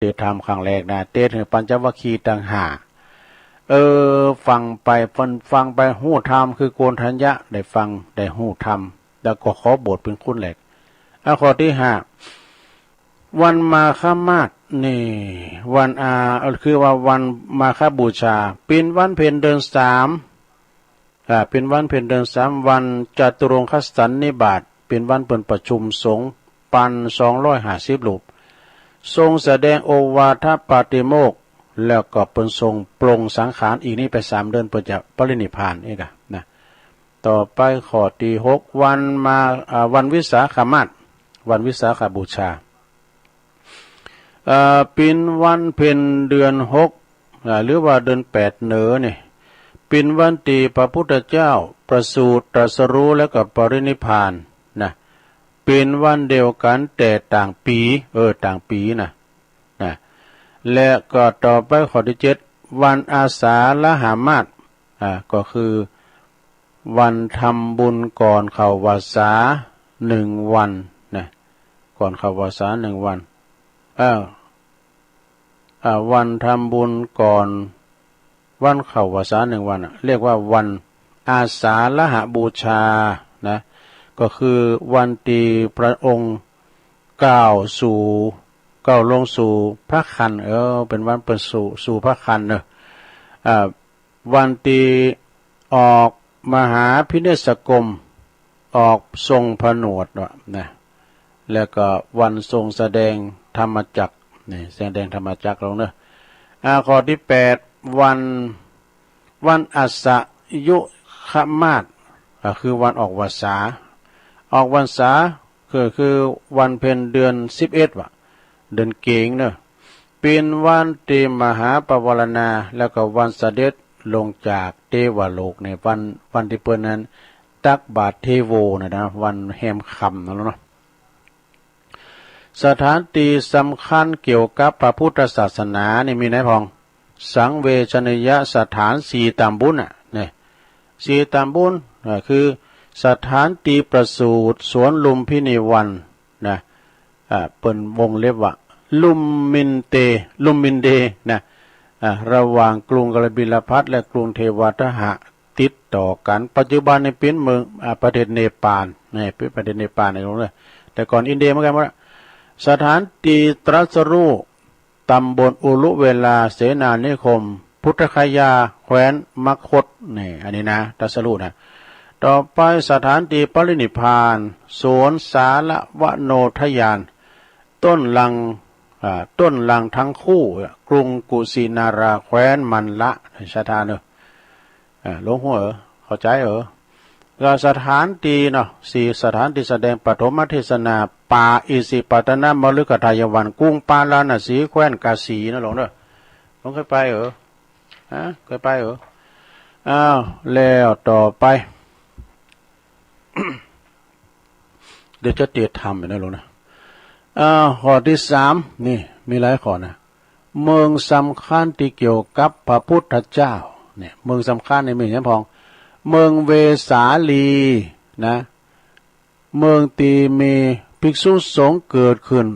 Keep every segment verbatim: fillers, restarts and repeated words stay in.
เตสน์ธรรมครั้งแรกนะ เตสน์หื้อปัญจวัคคีย์ตังห้า เออ ฟังไป ฟัง ฟังไปฮู้ธรรม คือโกณฑัญญะได้ฟังได้ฮู้ธรรม แล้วก็ขอบวชเป๋นครุฑแหลก อ่ะ ข้อตี้ห้า วันมาฆมาสนี่ วันอา คือว่าวันมาฆบูชา เป๋นวันเพ็ญเดือนสาม อ่า เป๋นวันเพ็ญเดือนสาม วันจตุรงคสันนิบาต เป๋นวันเปิ้นประชุมสงฆ์ ปันสองร้อยห้าสิบรูป ทรงแสดงโอวาทปาติโมกข์ แล้วก็เปิ้นทรงปลงสังขาร อีกนี้ไปสามเดือนเปิ้นจะปรินิพพานเองอะนะ ต่อไปข้อตี้หก วันมา อ่า วันวิสาขมาส วันวิสาขบูชา เอ่อ เป๋นวันเพ็ญเดือนหก อ่า หรือว่าเดือนแปดเนอนี่ เป๋นวันตี้พระพุทธเจ้าประสูติตรัสรู้แล้วก็ปรินิพพานนะ เป๋นวันเดียวกั๋นแต่ต่างปี๋ เออ ต่างปี๋นะ นะ และก็ต่อไปข้อตี้เจ็ด วันอาสาฬหมาส อ่า ก็คือวันทำบุญก่อนเข้าวัสสาหนึ่งวันนะ ก่อนเข้าวัสสาหนึ่งวัน เออ อ่า วันทำบุญก่อนวันเข้าวัสสาหนึ่งวันน่ะ เรียกว่าวันอาสาฬหบูชานะ ก็คือวันตี้พระองค์ก้าวสู่ ก้าวลงสู่พระครรภ์ เออ เป๋นวันเปิ้นสู่ สู่พระครรภ์เนอะ อ่า วันตี้ออกมหาภิเนศกรม ออกทรงผนวดว่ะนะ แล้วก็วันทรงแสดงธรรมจักร นี่ แสดงธรรมจักรลงเนอะ อ่า ข้อตี้แปด วัน วันอัสสยุคมาส ก็คือวันออกวัสสา ออกวัสสา คือ คือวันเพ็ญเดือนสิบเอ็ดว่ะ เดือนเก๋งเนอะ เป๋นวันตี้มหาปวารณา แล้วก็วันเสด็จลงจากเตวโลก ในวัน วันตี้เปิ้นนั้นตักบาตรเทโวนะ นะ วันแฮมค่ำนั่นแหละเนาะ สถานตี้สำคัญเกี่ยวกับพระพุทธศาสนานี่มีไหนพ่อง สังเวชนียสถานสี่ต๋ำบลน่ะ นี่ สี่ต๋ำบล อ่า คือสถานตี้ประสูติสวนลุมพินีวันนะ อ่า เปิ้นวงเล็บว่า ลุมมินเต ลุมมินเดนะ อ่า ระหว่างกรุงกบิลพัสดุ์และกรุงเทวาทหะ ติดต่อกั๋น ปัจจุบันนี่เป๋นเมือง อ่า ประเทศเนปาล นี่ เป๋นประเทศเนปาลนี่ลงเนอะ แต่ก่อนอินเดียเหมือนกั๋นหมดอะ สถานตี้ตรัสรู้ ต๋ำบลอุรุเวลา เสนานิคม พุทธคยา แคว้นมคธ นี่ อันนี้นะ ตรัสรู้นะ ต่อไปสถานตี้ปรินิพพาน สวนสารวโนทยาน ต้นลัง อ่า ต้นลังทั้งคู่ กรุงกุสินารา แคว้นมัลละ ศรัทธาเนอะ อ่า หลวงหัวเอ๋อ เข้าใจ๋เอ๋อ แล้วสถานตี้เนาะ สี่สถานตี้แสดงปฐมเทศนา ป่าอิสิปตนมฤคทายวัน กรุงปาราณสี แคว้นกาสีนะหลวงเนอะ หลวงเคยไปเอ๋อ ฮะ เคยไปเอ๋อ อ้าว แล้วต่อไป เดี๋ยวจะเตรียมทำอยู่นะหลวงนะ อ้าว ข้อตี้สาม นี่ มีหลายข้อนะ เมืองสำคัญตี้เกี่ยวกับพระพุทธเจ้า เนี่ย เมืองสำคัญนี่มีหยังพ่อง เมืองเวสาลีนะ เมืองตี้มีภิกษุสงฆ์เกิดขึ้น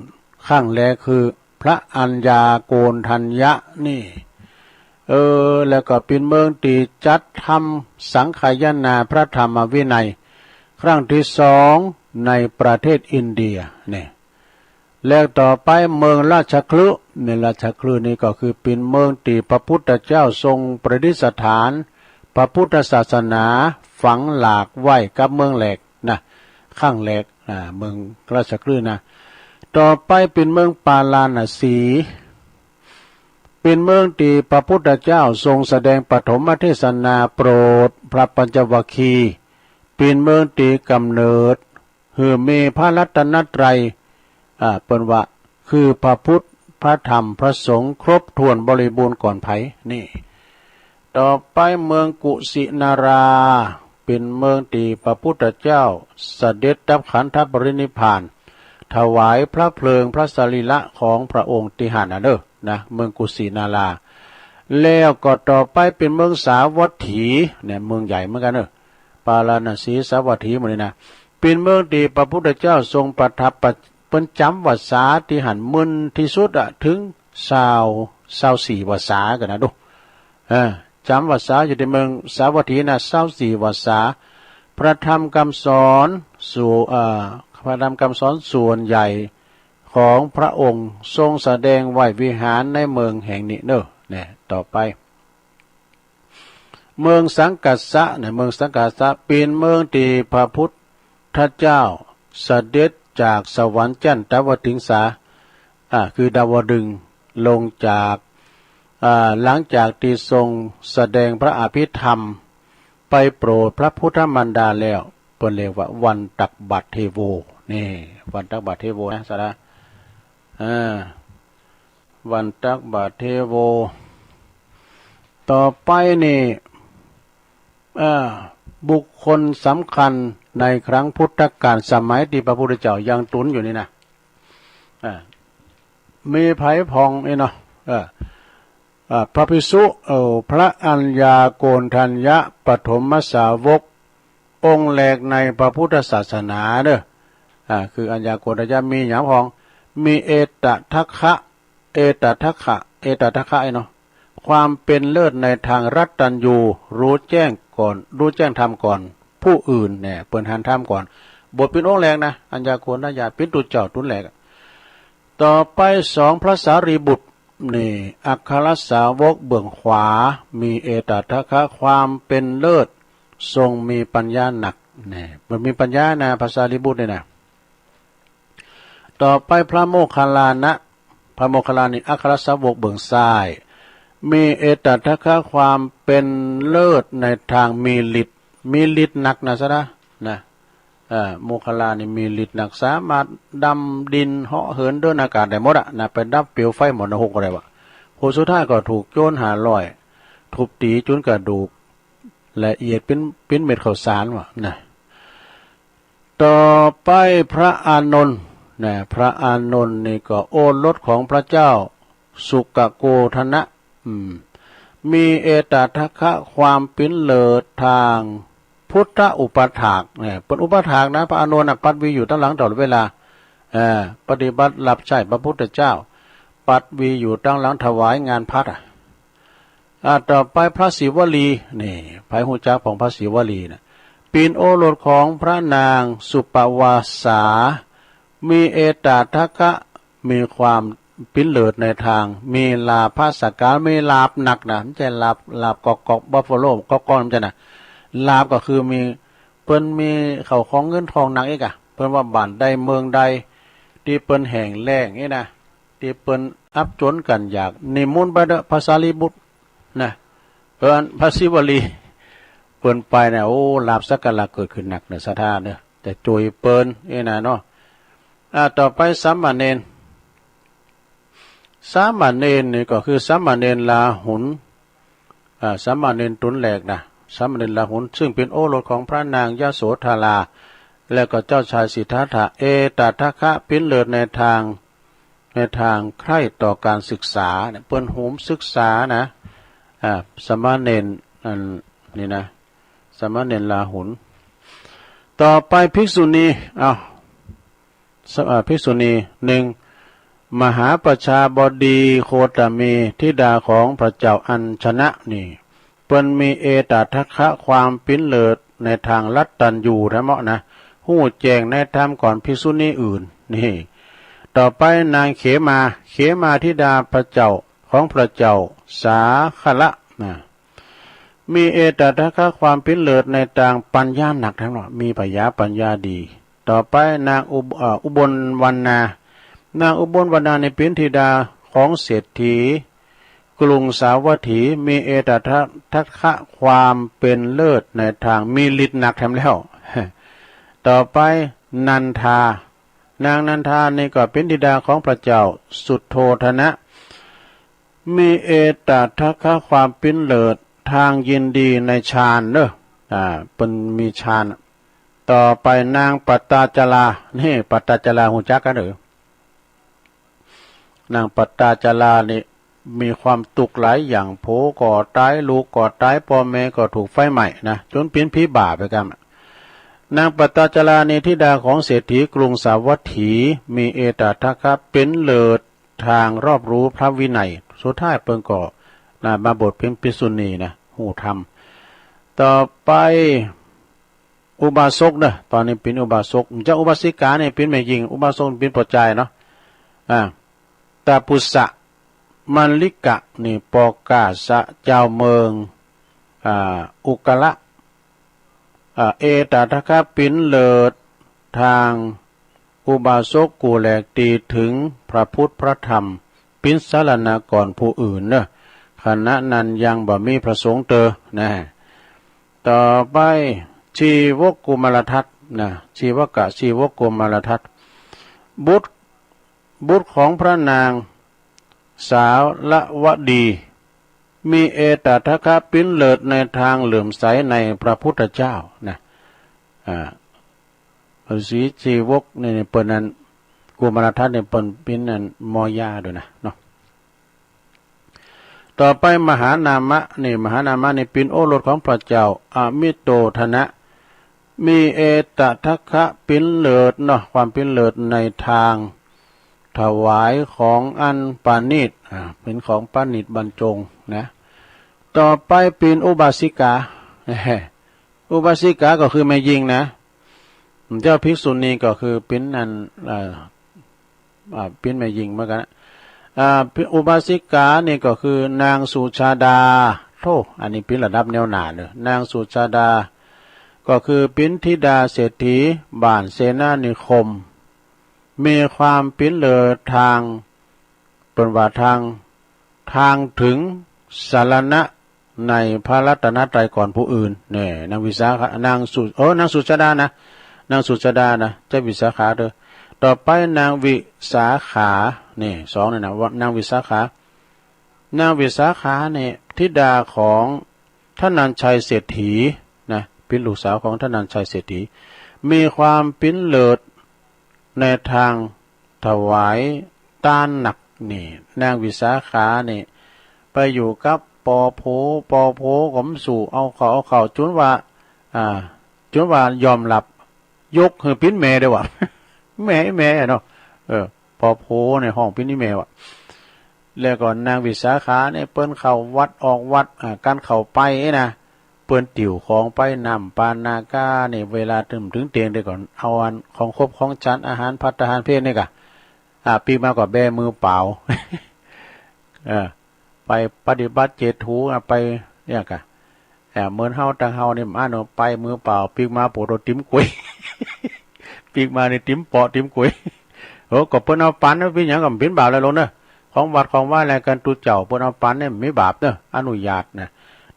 ครั้งแรกคือพระอัญญาโกณฑัญญะนี่ เออ แล้วก็เป๋นเมืองตี้จัดทำสังคายนาพระธรรมวินัยครั้งตี้สองในประเทศอินเดีย เนี่ย แล้วต่อไปเมืองราชคฤห์ ในราชคฤห์นี่ก็คือเป๋นเมืองตี้พระพุทธเจ้าทรงประดิษฐานพระพุทธศาสนาฝังหลากไว้กับเมืองแรกนะ ครั้งแรก อ่า เมืองราชคฤห์นะ ต่อไปเป๋นเมืองปาราณสี เป๋นเมืองตี้พระพุทธเจ้าทรงแสดงปฐมเทศนาโปรดพระปัญจวัคคีย์ เป๋นเมืองตี้ก๋ำเนิด หื้อมีพระรัตนตรัย อ่า เปิ้นว่า คือพระพุทธ พระธรรม พระสงฆ์ ครบถ้วนบริบูรณ์ก่อนใผ นี่ ต่อไปเมืองกุสินารา เป๋นเมืองตี้พระพุทธเจ้าเสด็จดับขันธปรินิพพาน ถวายพระเพลิงพระสรีระของพระองค์ตี้หั้นน่ะเนอะ นะ เมืองกุสินารา แล้วก็ต่อไปเป๋นเมืองสาวัตถี เนี่ย เมืองใหญ่เหมือนกั๋นเนอะ ปาราณสี สาวัตถี หมู่นี้นะ เป๋นเมืองตี้พระพุทธเจ้าทรงประทับ ประ เปิ้นจ๋ำวัสสาตี้หั้นมึนตี้สุดอะ เถิง ซาว ซาวสี่วาษากั๋นนะดู เออ จ๋ำวาษาอยู่ในเมืองสาวัตถีนะ ซาวสี่วาษา พระธรรมกำสอนสู่ เอ่อ พระธรรมกำสอนส่วนใหญ่ของพระองค์ทรงแสดงไว้วิหารในเมืองแห่งนี้เน่อ เนี่ย ต่อไป เมืองสังกัสสะเนี่ย เมืองสังกัสสะเป๋นเมืองตี้พระพุทธเจ้าเสด็จจากสวรรค์จันตวติงสา อ่า คือดาวดึงส์ลงจาก อ่า หลังจากตี้ทรงแสดงพระอภิธรรมไปโปรดพระพุทธมารดาแล้ว เปิ้นเรียกว่าวันตักบาตรเทโว นี่ วันตักบาตรเทโวนะ สาระ อ่า วันตักบาตรเทโว ต่อไปนี่ อ่า บุคคลสำคัญในครั้งพุทธกาล สมัยตี้พระพุทธเจ้ายังตุ๊นอยู่นี่นะ อ่า มีใผพ่องนี่เนาะ เออ อ่า พระภิกษุ เอ่อ พระอัญญาโกณฑัญญะปฐมสาวก องค์แรกในพระพุทธศาสนาเน่อ อ่า คืออัญญาโกณฑัญญะมีหยังพ่อง มีเอตทัคคะ เอตทัคคะ เอตทัคคะไอ้เนาะ ความเป๋นเลิศในตางรัตตัญญู ฮู้แจ้งก่อน ฮู้แจ้งธรรมก่อนผู้อื่นเนี่ย เปิ้นหันธรรมก่อน บวชเป๋นองค์แรกนะ อัญญาโกณฑัญญะเป๋นตุ๊เจ้าตุ๊นแรก ต่อไปสอง พระสารีบุตร นี่ อัครสาวกเบื้องขวา มีเอตทัคคะ ความเป๋นเลิศ ทรงมีปัญญานัก นี่ เปิ้นมีปัญญานะ พระสารีบุตรนี่นะ ต่อไปพระโมคคัลลานะ พระโมคคัลลานะนี่ อัครสาวกเบื้องซ้าย มีเอตทัคคะ ความเป๋นเลิศในตางมีฤทธิ์ มีฤทธิ์นักนะ สาระ นะ เอ่อ โมคคัลลานะนี่มีฤทธิ์นัก สามารถดำดินเหาะเหินเดินอากาศได้หมดอะนะ ไปดับเปลวไฟหม้อนรกก็ได้วะ ผลสุดท้ายก็ถูกโจรห้าร้อยทุบตี๋จ๋นกระดูกละเอียดเป๋น เป๋นเม็ดข้าวสารวะนะ ต่อไปพระอานนท์นะ พระอานนท์นี่ก็โอรสของพระเจ้าสุกโกธนะ อืม มีเอตทัคคะ ความเป๋นเลิศตางพุทธอุปัฏฐาก เนี่ย เปิ้นอุปัฏฐากนะ พระอานนท์น่ะ ปัดวีอยู่ตังหลังตลอดเวลา เอ่อ ปฏิบัติรับใช้พระพุทธเจ้า ปัดวีอยู่ตังหลังถวายงานภัตตาร์อะ อ่า ต่อไปพระศิวลี นี่ ใผฮู้จักพ่องพระศิวลีนะ เป๋นโอรสของพระนางสุปวาสา มีเอตทัคคะ มีความเป๋นเลิศในตาง มีลาภะสักการะ มีลาภนักนะ บ่ใจ้ลาภ ลาภกอกๆ บัฟฟาโล กอกๆ บ่ใจ้นะ ลาภก็คือมี เปิ้นมีเข้าของเงินทองนักอีกอะ เปิ้นว่าบ้านใดเมืองใด ตี้เปิ้นแห้งแล้งนี่นะ ตี้เปิ้นอับจ๋นก๋านยาก นิมนต์ไปเต๊อะ พระสารีบุตรนะ เออ อันพระศิวลี เปิ้นไปนะ โอ้ ลาภสักการะเกิดขึ้นนักเน่อ ศรัทธาเน่อ จะจ้วยเปิ้นนี่นะเนาะ อ่า ต่อไปสามเณร สามเณรนี่ก็คือสามเณรลาหุล อ่า สามเณรตุ๊นแรกนะ สามเณรลาหุล ซึ่งเป๋นโอรสของพระนางยโสธรา และก็เจ้าชายสิทธัตถะ เอตทัคคะ เป๋นเลิศในตาง ในตางใคร่ต่อก๋านศึกษาเนี่ย เปิ้นโหมศึกษานะ อ่า สามเณร อันนี้นะ สามเณรลาหุล ต่อไปภิกษุณี อ้าว ส- อ่า ภิกษุณี หนึ่ง มหาประชาบดีโคตมี ธิดาของพระเจ้าอัญชนะนี่ เปิ้นมีเอตทัคคะ ความเป๋นเลิศในตางรัตตัญญูแท้เมาะนะ ฮู้แจ้งในธรรมก่อนภิกษุณีอื่น นี่ ต่อไปนางเขมา เขมาธิดาพระเจ้า ของพระเจ้าสาคละนะ มีเอตทัคคะ ความเป๋นเลิศในตางปัญญานักแท้เมาะ มีผญาปัญญาดี ต่อไปนางอุบ- เอ่อ อุบลวรรณา นางอุบลวรรณานี่เป๋นธิดาของเศรษฐีกรุงสาวัตถี มีเอตทัคคะ ความเป๋นเลิศในตางมีฤทธิ์นักแถมแล้ว ต่อไปนันทา นางนันทานี่ก็เป๋นธิดาของพระเจ้าสุทโธทนะ มีเอตทัคคะ ความเป๋นเลิศตางยินดีในฌานเน่อ อ่า เปิ้นมีฌาน ต่อไปนางปัตตาจารา นี่ ปัตตาจาราฮู้จักกั๋นเน่อ นางปัตตาจารานี่มีความตุ๊กข์หลายอย่าง ผัวก็ต๋าย ลูกก็ต๋าย ป้อแม่ก็ถูกไฟไหม้นะ จ๋นเป๋นผีบ้าไปกั๋น นางปัตตาจารานี่ ธิดาของเศรษฐีกรุงสาวัตถี มีเอตทัคคะ เป๋นเลิศ ทางรอบรู้พระวินัย สุดท้ายเปิ้นก็ นะ มาบวชเป๋นภิกษุณีนะ ฮู้ธรรม ต่อไป อุบาสกเนาะ ต๋อนนี้เป๋นอุบาสก จะอุบาสิกานี่เป๋นแม่ญิง อุบาสกเป๋นป้อจายเนาะ อ่า ตะปุสสะ มัลลิกะนี่ ปกาสะ จาวเมือง อ่า อุกละ อ่า เอตถะคะ ปิ๊นเลิศตาง อุบาสกกู้แหลก ตี้เถิงพระพุทธพระธรรม ปิ๊นสรณะก่อนผู้อื่นเนาะ ขณะนั้นยังบ่มีพระสงฆ์เตอ นะ ต่อไป ชีวกกุมารทัตนะ ชีวกะ ชีวกกุมารทัต บุตร บุตรของพระนางสาละวดี มีเอตถะคะ ปิ๊นเลิศในตางเหลื่อมใสในพระพุทธเจ้านะ อ่า ฤๅษีชีวกนี่ เปิ้นนั้น กุมารทัตนี่เปิ้นปิ๊นนั้นหมอย่าด้วยนะเนาะ ต่อไปมหานามะนี่ มหานามะนี่ปิ๊นโอรสของพระเจ้าอมิโตธนะ มีเอตถะคะปิ๊นเลิศเนาะ ความปิ๊นเลิศในตางถวายของอันประณีต อ่า เป๋นของประณีตบรรจงนะ ต่อไปปิ๊นอุบาสิกา อุบาสิกาก็คือแม่ญิงนะ เจ้าภิกษุณีก็คือปิ๊นนั้น เอ่อ อ่า ปิ๊นแม่ญิงเหมือนกั๋นนะ อ่า อุบาสิกานี่ก็คือนางสุชาดา โธ่ อันนี้ปิ๊นระดับแนวหน้าเลย นางสุชาดา ก็คือปิ๊นธิดาเศรษฐีบ้านเสนานิคม มีความปิ๊นเลิศตาง เปิ้นว่าตาง ตางเถิงสรณะในพระรัตนตรัยก่อนผู้อื่น นี่ นางวิสาขะ นางสุ เออ นางสุชาดานะ นางสุชาดานะ ใจ้วิสาขาเตอ ต่อไปนางวิสาขา นี่ สองนี่นะ ว่านางวิสาขา นางวิสาขานี่ ธิดาของธนัญชัยเศรษฐีนะ ปิ๊นลูกสาวของธนัญชัยเศรษฐี มีความปิ๊นเลิศในตางถวายตานนัก นี่ นางวิสาขานี่ ไปอยู่กับปอโผ ปอโผก็บ่สู้ เอาเข้า เอาเข้า จ๋นว่า อ่า จ๋นว่ายอมฮับ ยกหื้อปิ๊นแม่เด้อวะ แม่ แม่เนาะ เออ ปอโผนี่ฮ้องปิ๊นอี่แม่วะ แล้วก็นางวิสาขานี่ เปิ้นเข้าวัดออกวัด อ่า กั๋นเข้าไปนะ เปิ้นติวของไปน้ำปานนาคานี่ เวลาเถิง เถิงเตียงเดียวก่อน เอาอันของครบของฉัน อาหารภัตตาหารเพลนี่ก่ะ อ่า ปิ๊กมาก็แบมือเปล่า เออ ไปปฏิบัติเจ็ดถู อ่ะ ไปเนี่ยก่ะ อ่า เหมือนเฮา ตางเฮานี่ อันเนาะ ไปมือเปล่า ปิ๊กมาโผโตติ๋มก๋วย ปิ๊กมานี่ติ๋มเปาะติ๋มก๋วย โอ้ ก็เปิ้นเอาปันนะ ปิ๊กหยังก็บ่เป๋นบาปอะไรลงเนาะ ของวัดของวาอะไรกั๋นตุ๊เจ้า เปิ้นเอาปันเนี่ยบ่มีบาปเนาะ อนุญาตนะ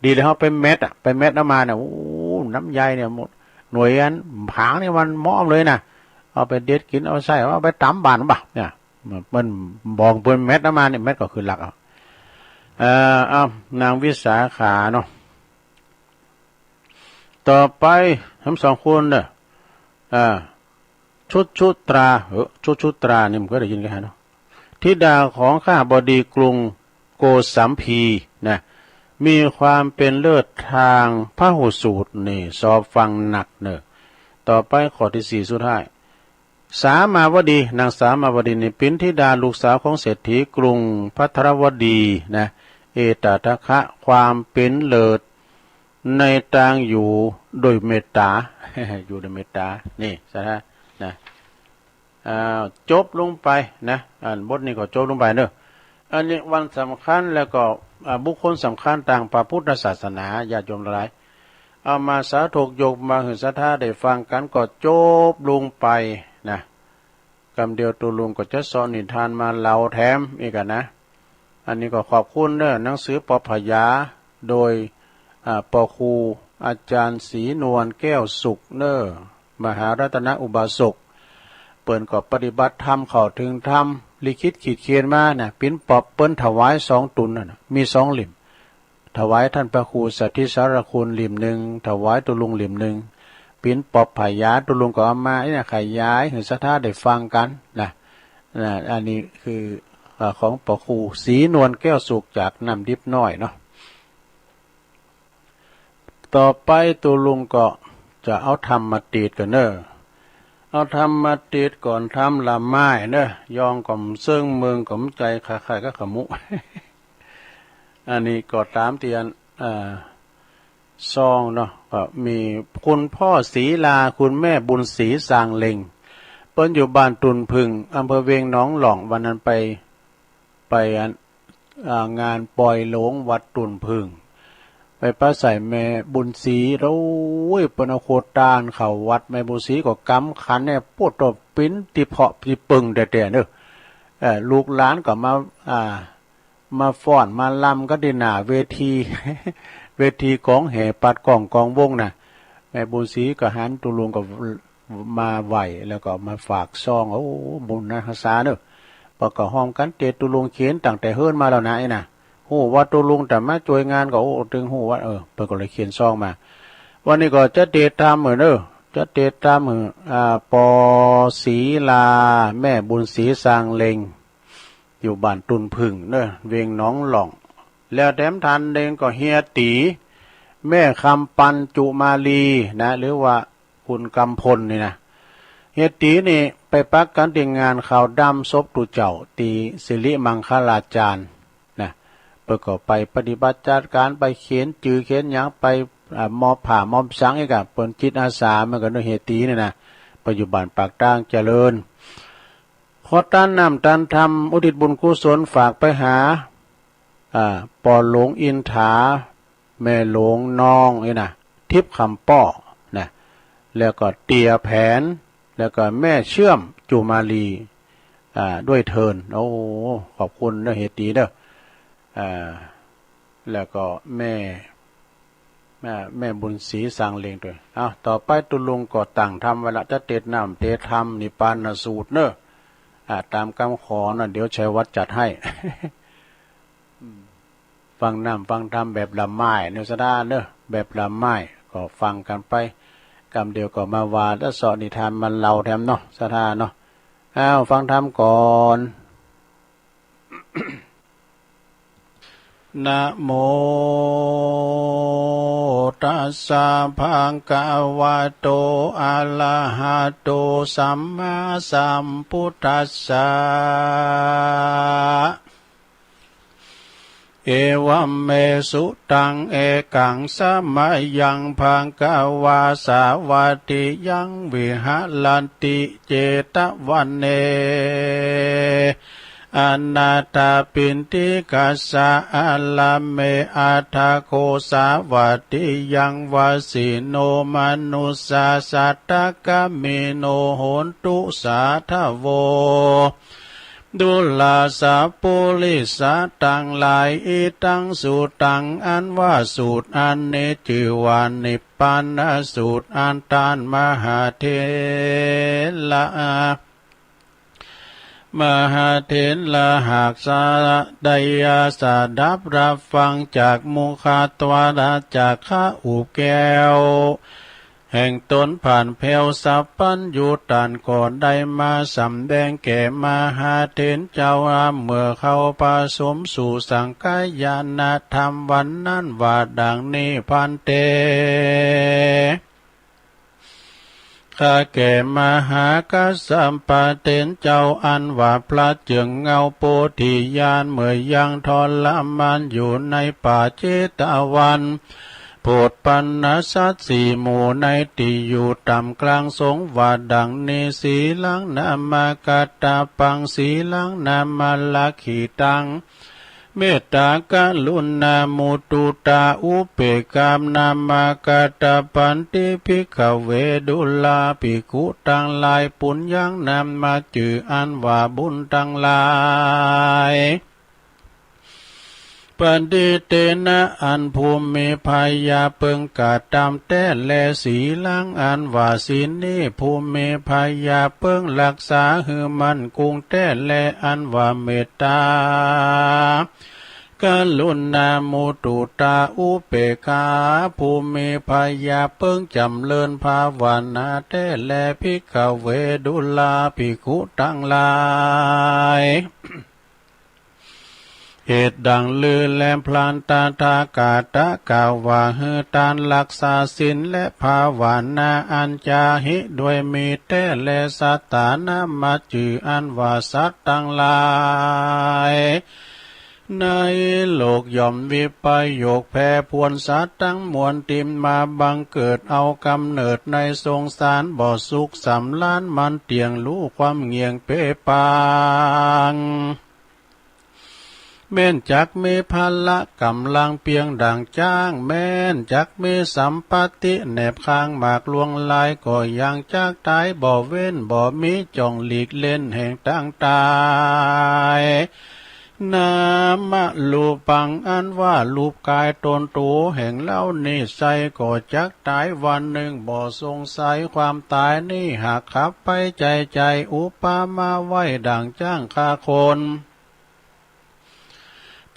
ดีเลยเฮาไปแมทอะ ไปแมทเอามาเนี่ย โอ้ น้ำใยเนี่ยหมด หน่วยอันผางนี่มันหมอมเลยนะ เอาไปเด็ดกิ๋น เอาใส้ เอาไปต๋ำบ้านบ่ะ เนี่ย มันบอกเปิ้นแมทเอามาเนี่ย แมทก็คือลักเอา เอ่อ เอา นางวิสาขาเนาะ ต่อไป ทั้งสองคนเนาะ อ่า ชุชุตรา เออ ชุชุตรานี่มันก็ได้ยินกันเนาะ ธิดาของขหบดีกรุงโกสัมพีนะ มีความเป๋นเลิศตางพหุสูตรนี่ สอบฟังนักเนาะ ต่อไปข้อตี้สี่สุดท้าย สามาวดี นางสามาวดีนี่ เป๋นธิดาลูกสาวของเศรษฐีกรุงภัทรวดีนะ เอตถะคะ ความเป๋นเลิศในตางอยู่โดยเมตต๋า อยู่โดยเมตต๋า นี่ สาธานะ อ่า จบลงไปนะ อันบทนี้ก็จบลงไปเนาะ อันนี้วันสำคัญแล้วก็ อ่า บุคคลสำคัญตางพระพุทธศาสนา ญาติโยมหลาย เอามาสาธกยกมาหื้อศรัทธาได้ฟังกั๋นก็จบลงไปนะ กำเดียวตุ๊ลุงก็จะเซาะนิทานมาเล่าแถมอีกอะนะ อันนี้ก็ขอบคุณเนาะ หนังสือปอผยา โดย อ่า ปอครูอาจารย์ศรีนวลแก้วสุขเนาะ มหารัตนอุบาสก เปิ้นก็ปฏิบัติธรรมเข้าเถิงธรรม ลิขิตขีดเขียนมานะ ปิณปอบเปิ้นถวายสองตุ๊นนั่นน่ะ มีสองเล่ม ถวายต้านพระครูสัทธิสารคุณเล่มนึ่ง ถวายตุ๊ลุงเล่มนึ่ง ปิณปอบผยา ตุ๊ลุงก็เอามาเนี่ยขยายหื้อศรัทธาได้ฟังกั๋นนะ นะ อันนี้คือ เอ่อ ของปอครูศรีนวลแก้วสุขจากน้ำดิบน้อยเนาะ ต่อไปตุ๊ลุงก็จะเอาธรรมมาเตศน์กั๋นเนาะ เอาธรรมมาติดก่อนธรรมละไม้เนอะ ยองก็บ่เซิง เมิงก็บ่ไจ้ ใค่ๆ ก็ขมุ อันนี้ก็ต๋ามตี้อัน อ่า ซองเนาะ ก็มีคุณพ่อศรีลา คุณแม่บุญศรี ซางเล็ง เปิ้นอยู่บ้านตุ่นผึ้ง อำเภอเวียงหนองหล่อง วันนั้นไป ไปอัน อ่า งานปอยหลงวัดตุ่นผึ้ง ไปปะใส่แม่บุญศรี โอ้ย เปิ้นเอาโคตานเข้าวัด แม่บุญศรีก็กำขันเนี่ย โป๊ดโต ปิ๊นตี้เผาะตี้เปิงแต๊ๆ เนอะ เอ่อ ลูกหลานก็มา อ่า มาฟ้อนมาลำกั๋นตี้หน้าเวที เวทีก๋องแห่ปัดก้องกองวงน่ะ แม่บุญศรีก็หัน ตุ๊ลุงก็มาไหว้ แล้วก็มาฝากซอง โอ้ บุญนะฮักษาเนอะ เปิ้นก็ฮ้อมกั๋นเตะตุ๊ลุงเขียนตั้งแต่เฮิ้นมาแล้วนะ ไอ้น่ะ ฮู้ว่าตุ๊ลุงจะมาจ้วยงานก็ โอ้ ตึงฮู้ว่า เออ เปิ้นก็เลยเขียนซองมา วันนี้ก็จะเตะต๋ามหื้อเนอะ จะเตะต๋ามหื้อ อ่า ปอศรีลา แม่บุญศรี ซางเล็ง อยู่บ้านตุ่นผึ้งเนอะ เวียงหนองหล่อง แล้วแถมต้านเล็งก็เฮียตี๋ แม่คำปัน จุมาลีนะ หรือว่าคุณกำพลนี่นะ เฮียตี๋นี่ไปปักกั๋นตี้งานขาวดำศพตุ๊เจ้า ตี้สิริมังคลาจารย์นะ เปิ้นก็ไปปฏิบัติจัดก๋าน ไปเขียนจื้อเขียนหยัง ไป อ่า มอบผ้ามอบสังอีกอะ เปิ้นจิตอาสาเหมือนกั๋นเนอะ เฮียตี๋นี่นะ เปิ้นอยู่บ้านปากตางเจริญ ขอต้านน้ำต้านธรรม อุทิศบุญกุศลฝากไปหา อ่า ป้อหลวงอินถา แม่หลวงน้องนี่นะ ทิพย์คำป้อนะ แล้วก็เตี่ยแผน แล้วก็แม่เชื่อม จุมาลี อ่า ด้วยเทอญ โอ้ ขอบคุณเนอะ เฮียตี๋เนอะ อ่า แล้วก็แม่ แม่ แม่บุญศรี ซางเล็ง ตวย เอ้า ต่อไปตุ๊ลุงก็ตั้งธรรมไว้ละ จะเตะน้ำเตะธรรม นิพพานสูตรเนอะ อ่า ต๋ามกำขอนะ เดี๋ยวชัยวัฒน์จัดให้ อืม ฟังน้ำฟังธรรมแบบละไม้เนอะ ศรัทธาเนอะ แบบละไม้ ก็ฟังกั๋นไป กำเดียวก็มาว่า แล้วเซาะนิทานมาเล่าแถมเนาะ ศรัทธาเนาะ อ้าว ฟังธรรมก่อน นะโมตัสสะ ภะคะวะโต อะระหะโต สัมมาสัมพุทธัสสะ เอวัมเม สุตัง เอกัง สะมะยัง ภะคะวา สาวัตถิยัง วิหะระติ เจตะวะเน อนาถาปิณฑิกัสสะ อารามเม อัฏฐโก สาวัตถิยัง วาสิโน มะนุสสา สัตถะกะมะโน โหนตุ สาธะโว ดูราสะปุริสะตังหลาย อิทัง สูตัง อันว่าสูตรอันนี้จื้อว่านิพพานสูตร อันต้านมหาเถระ มหาเถระหากสะ ได้สดับรับฟังจากมุขทวาร จากขะอุบแก้ว แห่งต๋นผ่านแผ้วสัพพัญญู่ ต้านก็ได้มาสำแดงแก่มหาเถรเจ้า เมื่อเขาประสมสู่สังฆญาณธรรมวันนั้นว่าดังนี้ ภันเต ข้าแก่มหากัสสปะเถรเจ้า อันว่าพระเจื้องเงาโพธิญาณ เมื่อยังทรมานอยู่ในป่าเชตวัน โพชฌัพพนสัตว์สี่หมู่ ในตี้อยู่ต้ามกลางสงฆ์ ว่าดังนี้ สีลัง นามา กัตตะปัง สีลัง นามา รักขิตัง เมตตา กรุณา มุตุตา อุเปกขา นามา กัตตะปันติ ภิกขะเว ดูราภิกขุตังหลาย ปุญญัง นามา จื้ออันว่าบุญตังหลาย ปะติเตนะ อันผู้มีพระยาเปิงกระตำแต๊แล สีลัง อันว่าศีลนี้ ผู้มีพระยาเปิงรักษาหื้อมั่นคงแต๊แล อันว่าเมตตา กรุณา มุตุตา อุเปกขา ผู้มีพระยาเปิงจ๋ำเริญภาวนาแต๊แล ภิกขะเว ดูราภิกขุตังหลาย เอ เหตุดั่งลือแล พระตถาคตะกล่าวว่า หื้อตาน รักษาศีล และภาวนา อันจะหิด้วยมีแต๊แล สัตตา นามจื่ออันว่าสัตว์ตังหลาย ในโลกย่อมวิปโยคแผ่ผวนสัตว์ตังมวล ตี้มาบังเกิดเอาก๋ำเนิดในสงสาร บ่สุขสำราญมันเตี้ยง ฮู้ความเงี่ยงเป๋ปาง แม้นจักมีพละก๋ำลังเปียงดั่งจ๊าง แม้นจักมีสัมปัตติแหนบข้างมากลวงหลาย ก็ยังจักต๋ายบ่เว้น บ่มีจ้องหลีกเล่นแห่งตางต๋าย นามรูปัง อันว่ารูปก๋ายต๋นตั๋วแห่งเฮานี้ไส้ ก็จักต๋ายวันนึ่ง บ่สงสัยความต๋ายนี้ หากขับไปใจ๋ใจ๋ อุปมาไว้ดั่งจ๊างฆ่าคน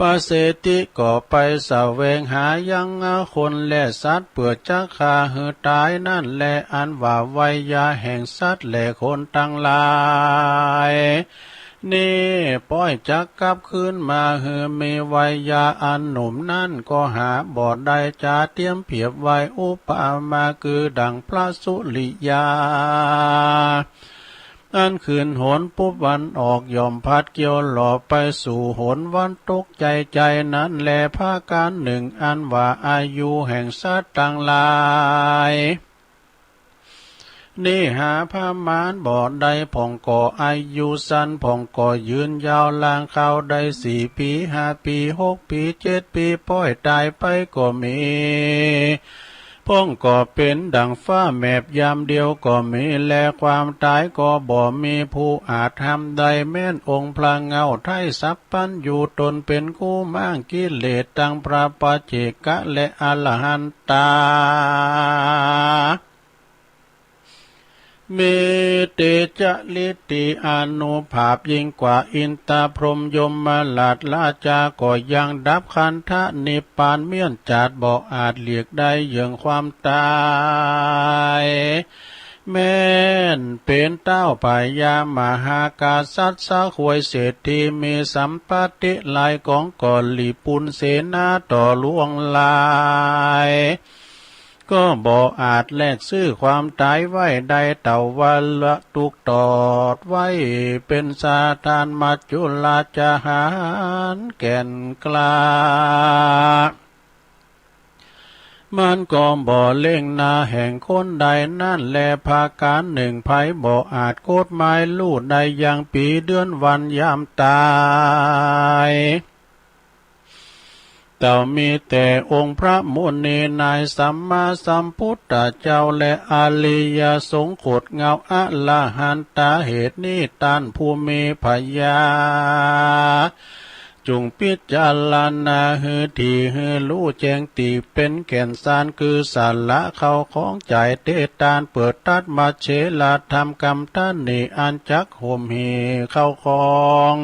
พระเศรษฐีก็ไปแสวงหายังคนและสัตว์ เปื้อจักฆ่าหื้อต๋ายนั้นแล อันว่าไวยาแห่งสัตว์และคนตังหลาย นี้ ป้อยจักกลับคืนมาหื้อมีไวยาอันหนุ่มนั้น ก็หาบ่ได้ จะเตรียมเผียบไว้ อุปมาคือดั่งพระสุริยา อันขึ้นหนปุ๊บวันออก ย่อมผัดเกี่ยวหล่อไปสู่หนวันตกใจ๋ใจ๋นั้นแล ผะก๋านนึ่ง อันว่าอายุแห่งสัตว์ตังหลาย นี้หาประมาณบ่ได้ พ่องก็อายุสั้น พ่องก็ยืนยาว ล่างคาวได้สี่ปี๋ ห้าปี๋ หกปี๋ เจ็ดปี๋ ป้อยต๋ายไปก็มี พ่องก็เป๋นดั่งฟ้าแมบยามเดียวก็มีแล ความต๋ายก็บ่มีผู้อาจห้ามได้ แม้นองค์พระเงาไทยสัพพัญญู ต๋นเป๋นกู้ม้างกิเลสตังพระปัจเจกะและอรหันตา มีเตจะฤทธิอานุภาพยิ่งกว่าอินทพรหมยมราชราชา ก็ยังดับขันธนิพพานเมี้ยนจาด บ่อาจหลีกได้เยื่องความต๋าย แม้นเป๋นเต๊าพญามหากษัตริย์ สะควยเศรษฐี มีสัมปัตติหลายก๋อง ก็หลีปุนเสนาต่อลวงหลาย ก็บ่อาจแลกซื้อความต๋ายไว้ได้ เต้าว่าละตุ๊กข์ตอดไว้เป๋นสถาน มัจจุราชหารแก่นกล้า มันก็บ่เล็งหน้าแห่งคนใดนั้นแล ผะก๋านนึ่ง ใผบ่อาจกฎหมายฮู้ได้ยังปี๋เดือนวันยามต๋าย เต้ามีแต่องค์พระมุนีนายสัมมาสัมพุทธเจ้า และอริยสงฆ์โขดเงาอรหันตา เหตุนี้ต้านผู้มีปัญญา จุ่งพิจารณาหื้อถี่ หื้อฮู้แจ้งตี้เป๋นแก่นสาร คือสาระเข้าของใจ๋เต๊ต้าน เปื้อตัดมัจเฉรธรรมก๋ำตันนี้ อันจักห่มหี่เข้าของ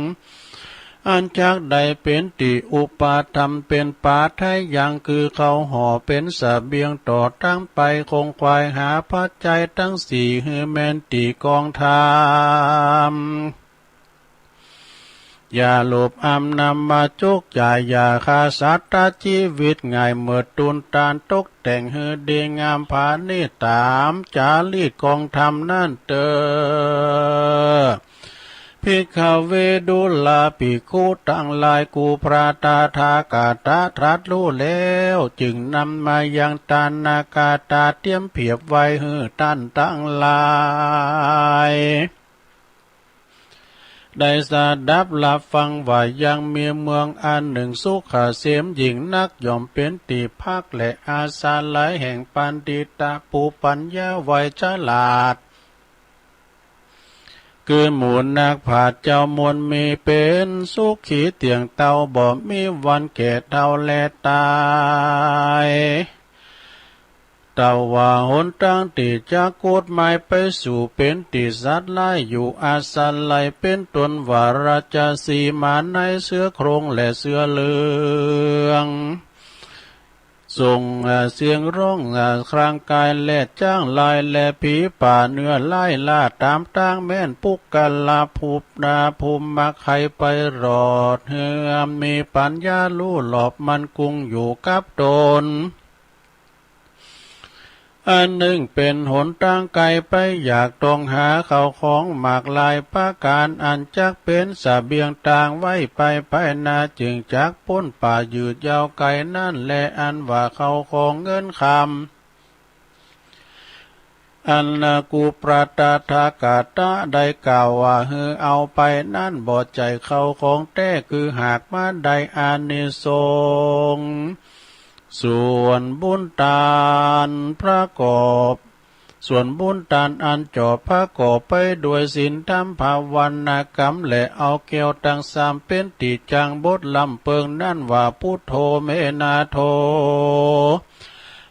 อันจักได้เป๋นตี้อุปธรรม เป๋นปาไทยัง คือเข้าห่อเป๋นเสบียงต่อตางไป คงขวายหาปัจจัยตังสี่ หื้อแม่นตี้กองธรรม อย่าโลภอำนำมาจุกจ่าย อย่าฆ่าสัตว์ตัดจีวิต ง่ายเมิดตูนตาน ตกแต่งหื้อดีงามผาณีตต๋ามจารีตกองธรรมนั้นเต๊อะ ภิกขเว ดูราภิกขุตังหลาย กู่พระตถาคตะตรัสฮู้แล้ว จึ่งนำมายังตานากาตา เตรียมเผียบไว้หื้อต้านตังหลาย ได้สดับฮับฟังว่า ยังมีเมืองอันนึ่งสุขเกษมยิ่งนัก ย่อมเป๋นตี้พักและอาศัยแห่งปัณฑิตะผู้ปัญญาไวฉลาด คือหมู่นักปราชญ์เจ้ามวลมี เป๋นสุขีเตี้ยงเต้า บ่มีวันแก่เฒ่าและต๋าย เต้าว่าหนตางตี้จักกฎหมายไปสู่เป๋นตี้สัตว์ฮ้ายอยู่อาศัย เป๋นต้นว่าราชสีห์ ม้าใน เสือโคร่ง และเสือเหลือง ส่งเสียงฮ้องคลางกายแลดจ๊างลาย และผีป่าเนื้อร้ายล่าต๋ามตาง แม่นปุคคละภูมิ ภูมิมาใค่ไปรอด หื้อมีปั๋ญญาฮู้รอบมั่นกุ้งอยู่กับต๋น อันนึ่งเป๋นหนตางไก๋ไป อยากต้องหาเข้าของมากหลายประก๋าน อันจักเป๋นเสบียงตางไว้ไปภายหน้า จึงจักป๊นป่ายืดยาวไก๋นั้นแล อันว่าเข้าของเงินคำ อันกุปตะถาคตะได้กล่าวว่าหื้อเอาไปนั้น บ่ใจ้เข้าของแต๊ คือหากมาได้อานิสงส์ ส่วนบุญตานประกอบ ส่วนบุญตานอันจอบประกอบไปด้วยศีลธรรมภาวนากรรม และเอาแก้วตังสามเป๋นตี้จั่งบทลำเปิงนั้นว่า พุทโธ เมนาโถ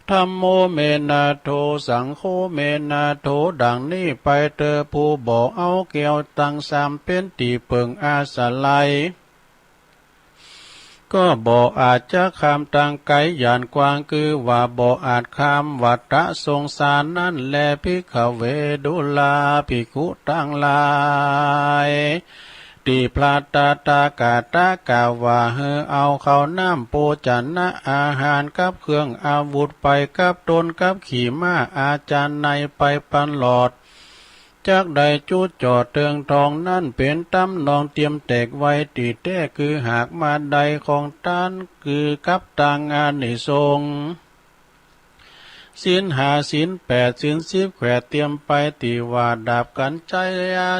ธัมโม เมนาโถ สังโฆ เมนาโถ ดังนี้ไปเต๊อะ ผู้บ่เอาแก้วตังสามเป๋นตี้เปิงอาศัย ก็บ่อาจจะข้ามตางไก๋หย่านกว้าง คือว่าบ่อาจข้ามวัฏสงสารนั้นแล ภิกขเว ดูราภิกขุตังหลาย ตี้พระตถาคตะกล่าวว่าหื้อเอาข้าวน้ำโภชนะอาหารกับเครื่องอาวุธไปกับตน กับขี่ม้าอาชาไนยไปปะหลอด จักได้จุดจ่อเติงทองนั้น เป๋นต๋ำนองเตียมแตกไว้ตี้แต๊ คือหากมาได้ของตาน คือกับตางอานิสงส์ ศีลห้า ศีลแปด ศีลสิบแขวดเตียมไป ตี้ว่าดาบกัญชัยยะ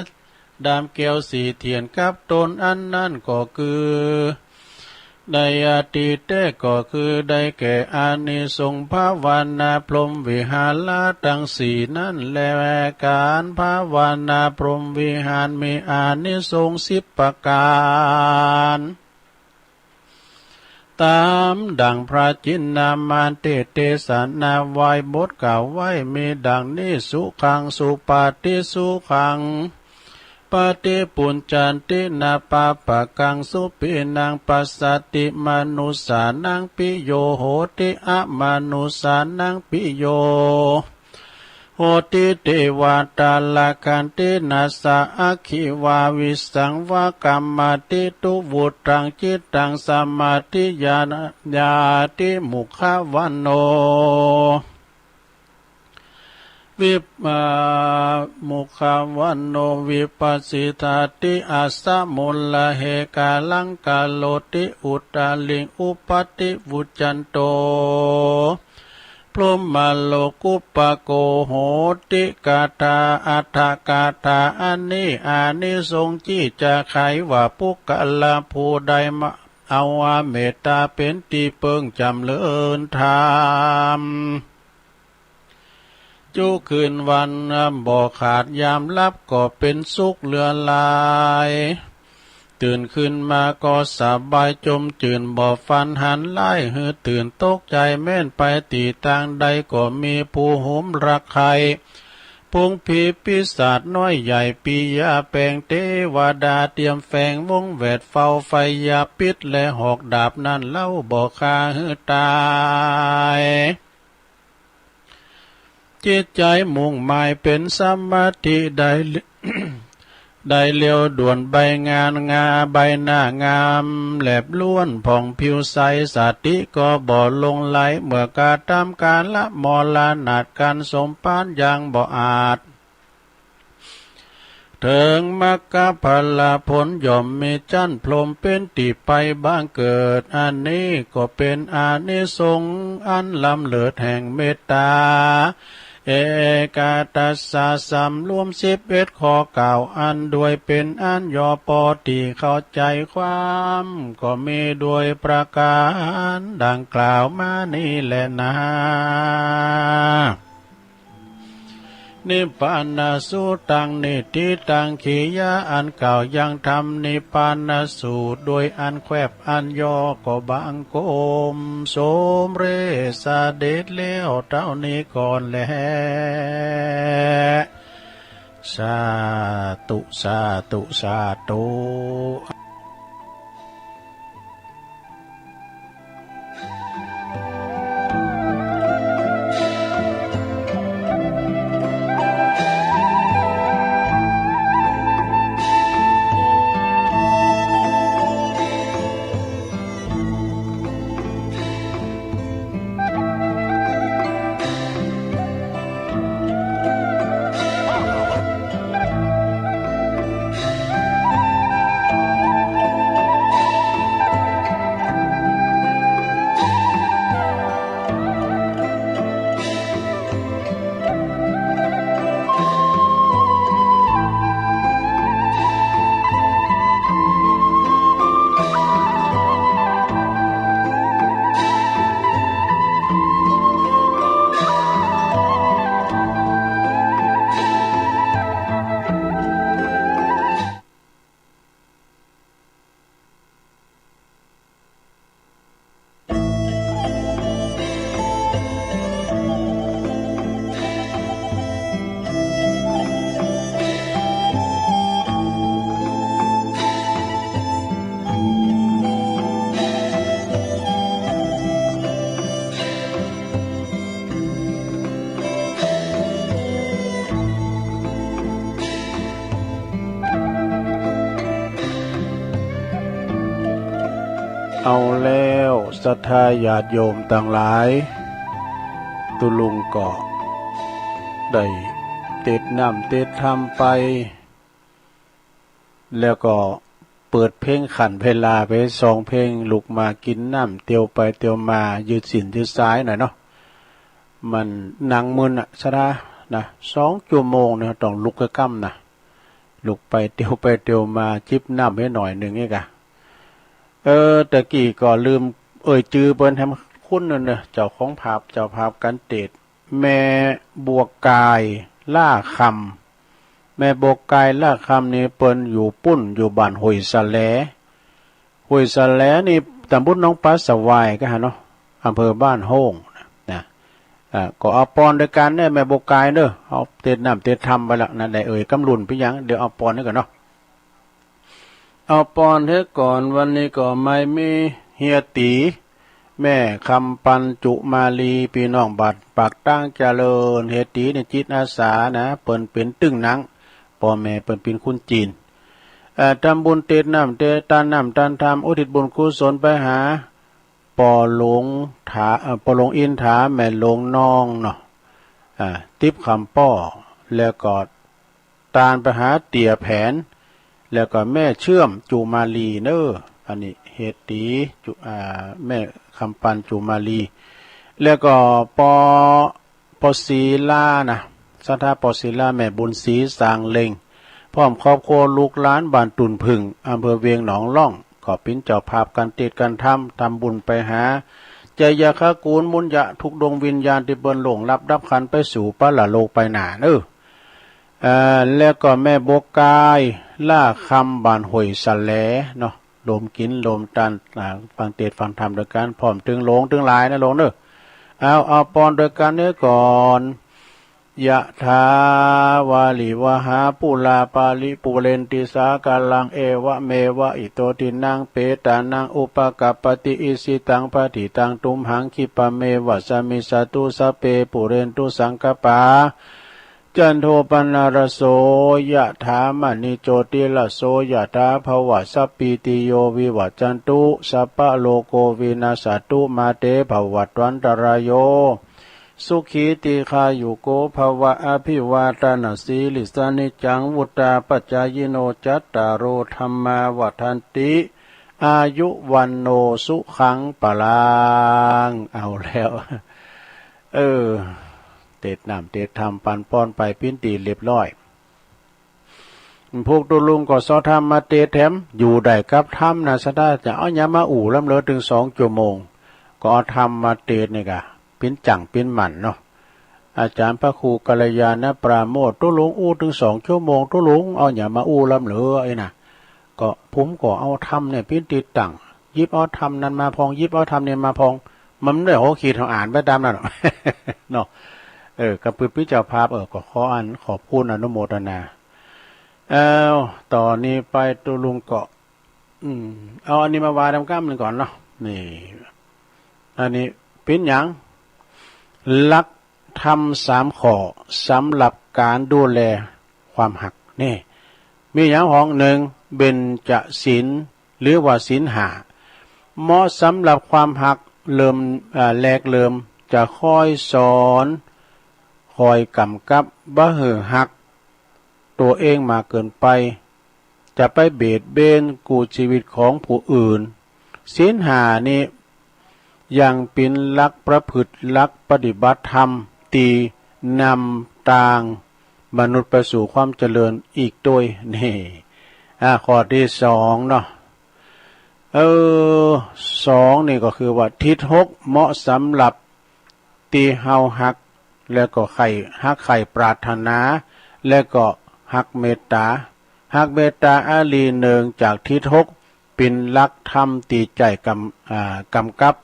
ด้ามแก้วสี่เถียนกับตนอันนั้นก็คือ ได้อาทิเตศก็คือได้แก่อานิสงส์ภาวนาพรหมวิหารตังสี่นั้นแล ก๋านภาวนาพรหมวิหารมีอานิสงส์สิบประก๋าน ต๋ามดั่งพระจินนามานเตสน์เตสนาไว้ บทกล่าวไว้มีดั่งนี้ สุขัง สุปาฏิสุขัง ปาฏิปุญจันติ นะปาปะกัง สุปิณัง ปัสสะติ มะนุสสานัง ปิโย โหติ อะมะนุสสานัง ปิโย โหติ เตวะตา รักขันติ นะสสะ อะคขีวา วิสสังวะ กัมมะติ ตุวุตัง จิตตัง สมาธิญาณาติ มุขะวัณโณ วิป อ่า มุขะวัณโณ วิปัสสิทาติ อัสสะมุลละเห กาลัง กะโรติ อุตตะริง อุปาติ วุจจันโต พรหมโลกุปปะโก โหติ กาถา อัตถกาถา อันนี้อานิสงส์ตี้จะไขว่า ปุคคละผู้ใดมาเอาเมตต๋าเป๋นตี้เปิ้งจ๋ำเริญธรรม จุคืนวันบ่ขาด ยามหลับก็เป๋นสุขเหลือหลาย ตื่นขึ้นมาก็สบายจมจื่น บ่ฝันหันร้ายหื้อตื่นตกใจ๋ แม่นไปตี้ตางใดก็มีผู้หุมรักใค่ ฝูงผีปีศาจน้อยใหญ่ ปิยะแป๋ง เตวดาเตียมแฝง วงแวดเฝ้าไฟยาพิษ และหอกดาบนั้นเล่าบ่ฆ่าหื้อต๋าย จิตใจ๋มุ่งหมายเป๋นสมาธิได้ ได้เร็วด่วน ใบงานงา ใบหน้างามแลบล้วนผ่องผิวใส สติก็บ่หลงไหล เมื่อกระทำก๋านละมรณาตก๋านสมภารยังบ่อาจ เถิงมรรคผลผล ย่อมมีจั๊นพรหมเป๋นตี้ไปบังเกิด อันนี้ก็เป๋นอานิสงส์อันล้ำเลิศแห่งเมตต๋า เอกัตตัสสะ สำรวมสิบเอ็ดข้อกล่าว อันด้วยเป๋นอันย่อปอตี้เข้าใจ๋ความ ก็มีด้วยประก๋านดั่งกล่าวมานี้แลนา นิพพานะสูตรตัง นิฏฐิตัง กิริยาอันกล่าวยังธรรมนิพพานะสูตร โดยอันแควบอันย่อก็บังคมสมเร็จเสด็จแล้วเต้านี้ก่อนแล สาธุ สาธุ สาธุ เอาแล้วศรัทธาญาติโยมตังหลาย ตุ๊ลุงก็ได้เตศน์น้ำเตศน์ธรรมไป แล้วก็เปิดเพลงขั่นเวลาไปสองเพลง ลุกมากิ๋นน้ำเตียวไปเตียวมา ยืดสิ้นยืดสายหน่อยเนาะ มันหนังมึนอะศรัทธานะ สองจั่วโมงเนี่ยต้องลุกกะก้ำนะ ลุกไปเตียวไปเตียวมา จิบน้ำไว้หน่อยนึ่งนี่กะ เออ ตะกี้ก็ลืมเอ่ยจื้อเปิ้นแหม คุ้นนั่นเน่อ เจ้าของภาพ เจ้าภาพก๋านเตศน์ แม่บัวกาย ล่าคำ แม่บัวกาย ล่าคำ นี่เปิ้นอยู่ปู๊น อยู่บ้านห้วยสะแล ห้วยสะแลนี่ตำบลหนองป๋าสะหวายก้าหั้นเนาะ อำเภอบ้านโฮ่งนะ อ่า ก็เอาปอนด้วยกั๋นเน่อ แม่บัวกายเน่อ เอาเตศน์น้ำเตศน์ธรรมไปละนะ ได้เอ่ยกำลุ่นปี้ยัง เดี๋ยวเอาปอนด้วยกั๋นเนาะ เอาปอนเหียก่อน วันนี้ก็ไม่มีเฮียตี๋ แม่คำปันจุมาลี ปี้น้องบ้านปากตางเจริญ เฮียตี๋นี่จิตอาสานะ เปิ้นเป๋นตึงหนัง ป้อแม่เปิ้นเป๋นคนจีน เอ่อ ทำบุญเตศน์น้ำเตศน์ ตานน้ำตานธรรม อุทิศบุญกุศลไปหา ป้อหลวงถา เอ่อ ป้อหลวงอินถา แม่หลวงนองเนาะ อ่า ติ๊บคำป้อ แล้วก็ตานไปหาเตี่ยแผน แล้วก็แม่เชื่อมจุมาลีเน่อ อันนี้เฮียตี๋จุ อ่า แม่คำปันจุมาลี แล้วก็ป้อ ป้อศรีลานะ ศรัทธาป้อศรีลา แม่บุญศรีสางเล็ง พร้อมครอบครัวลูกหลานบ้านตุ่นผึ้ง อำเภอเวียงหนองล่อง ก็เป๋นเจ้าภาพก๋านเตศน์ก๋านธรรม ทำบุญไปหา ชัยยะคกูล มุญญะ ทุกดวงวิญญาณตี้เปิ้นล่วงลับดับขันธ์ไปสู่ปรโลกไปหน้าเน่อ เอ่อ แล้วก็แม่บัวกาย ล่าคำ บ้านห้วยสะแลเนาะ รวมกิ๋นรวมตาน อ่า ฟังเตศน์ฟังธรรมด้วยกั๋น พร้อมตึงหลวงตึงหลายนะหลวงเน่อ เอา เอาปอนด้วยกั๋นเหียก่อน ยะถาวาริวหาปูราปาริปูเรนติสาคารัง เอวะเมวะอิโตทินังเปตานังอุปะกัปปะติ อิชิตังปะถิตังตุมหัง คิปะเมวะสะมิชฌะตุ สัพเพปูเรนตุสังกัปปา จันโทปนรสโส ยะถามะณิโจติรสโส ยะถา ภวะสัพพีติโย วิวัจจันตุ สัพพะโรโค วินัสสะตุ มาเต ภวัตวันตะราโย สุขี ตีฆายุโก ภวะ อภิวาทะนะสีลิสสะ นิจจัง วุฑฒาปะจายิโน จัตตาโร ธัมมา วัฑฒันติ อายุ วัณโณ สุขัง พลัง เอาแล้ว เออ เตศน์น้ำเตศน์ธรรมปันปอนไปเป๋นตี้เรียบร้อย พวกตุ๊ลุงก็เซาะธรรมมาเตศน์แถม อยู่ได้กับธรรมนะศรัทธา จะเอาหยังมาอู้ล้ำเหลือตึงสองจั่วโมง ก็เอาธรรมมาเตศน์นี่กะ เป๋นจั่งเป๋นหมั้นเนาะ อาจ๋ารย์พระครูกัลยาณปราโมทย์ ตุ๊ลุงอู้ตึงสองจั่วโมง ตุ๊ลุงเอาหยังมาอู้ล้ำเหลือไอ้นะ ก็ผมก็เอาธรรมเนี่ยเป๋นตี้ตั้ง หยิบเอาธรรมนั้นมาพอง หยิบเอาธรรมนี้มาพอง มันได้หัวขีดของอ่านไปต๋ามนั้นเนาะ เนาะ เออ กำปือปี้เจ้าภาพ เออ ก็ขออันขอบคุณอนุโมทนา เอา ต่อนี้ไปตุ๊ลุงก็ อืม เอาอันนี้มาวาดำก้ำนึ่งก่อนเนาะ นี่ อันนี้เป๋นหยัง หลักธรรมสามข้อสำหรับก๋านดูแลความฮัก นี่ มีหยังพ่อง นึ่ง เบญจศีล หรือว่าศีลห้า เหมาะสำหรับความฮักเริ่ม อ่า แรกเริ่ม จะคอยสอน คอยก๋ำกับ บ่หื้อฮักตั๋วเองมากเกินไป จะไปเบียดเบียนกู้จีวิตของผู้อื่น ศีลห้านี้ยังเป๋นหลักประพฤติ หลักปฏิบัติธรรม ตี้นำตางมนุษย์ไปสู่ความเจริญอีกตวย นี่ อ่า ข้อตี้สองเนาะ เออ สองนี่ก็คือว่าทิศหกเหมาะสำหรับตี้เฮาฮัก แล้วก็ใค่ฮักใค่ปรารถนา แล้วก็ฮักเมตต๋า ฮักเมตต๋าอารีย์ เนื่องจากทิศหกเป๋นหลักธรรมตี้ใจ๊ก๋ำ อ่า ก๋ำกับ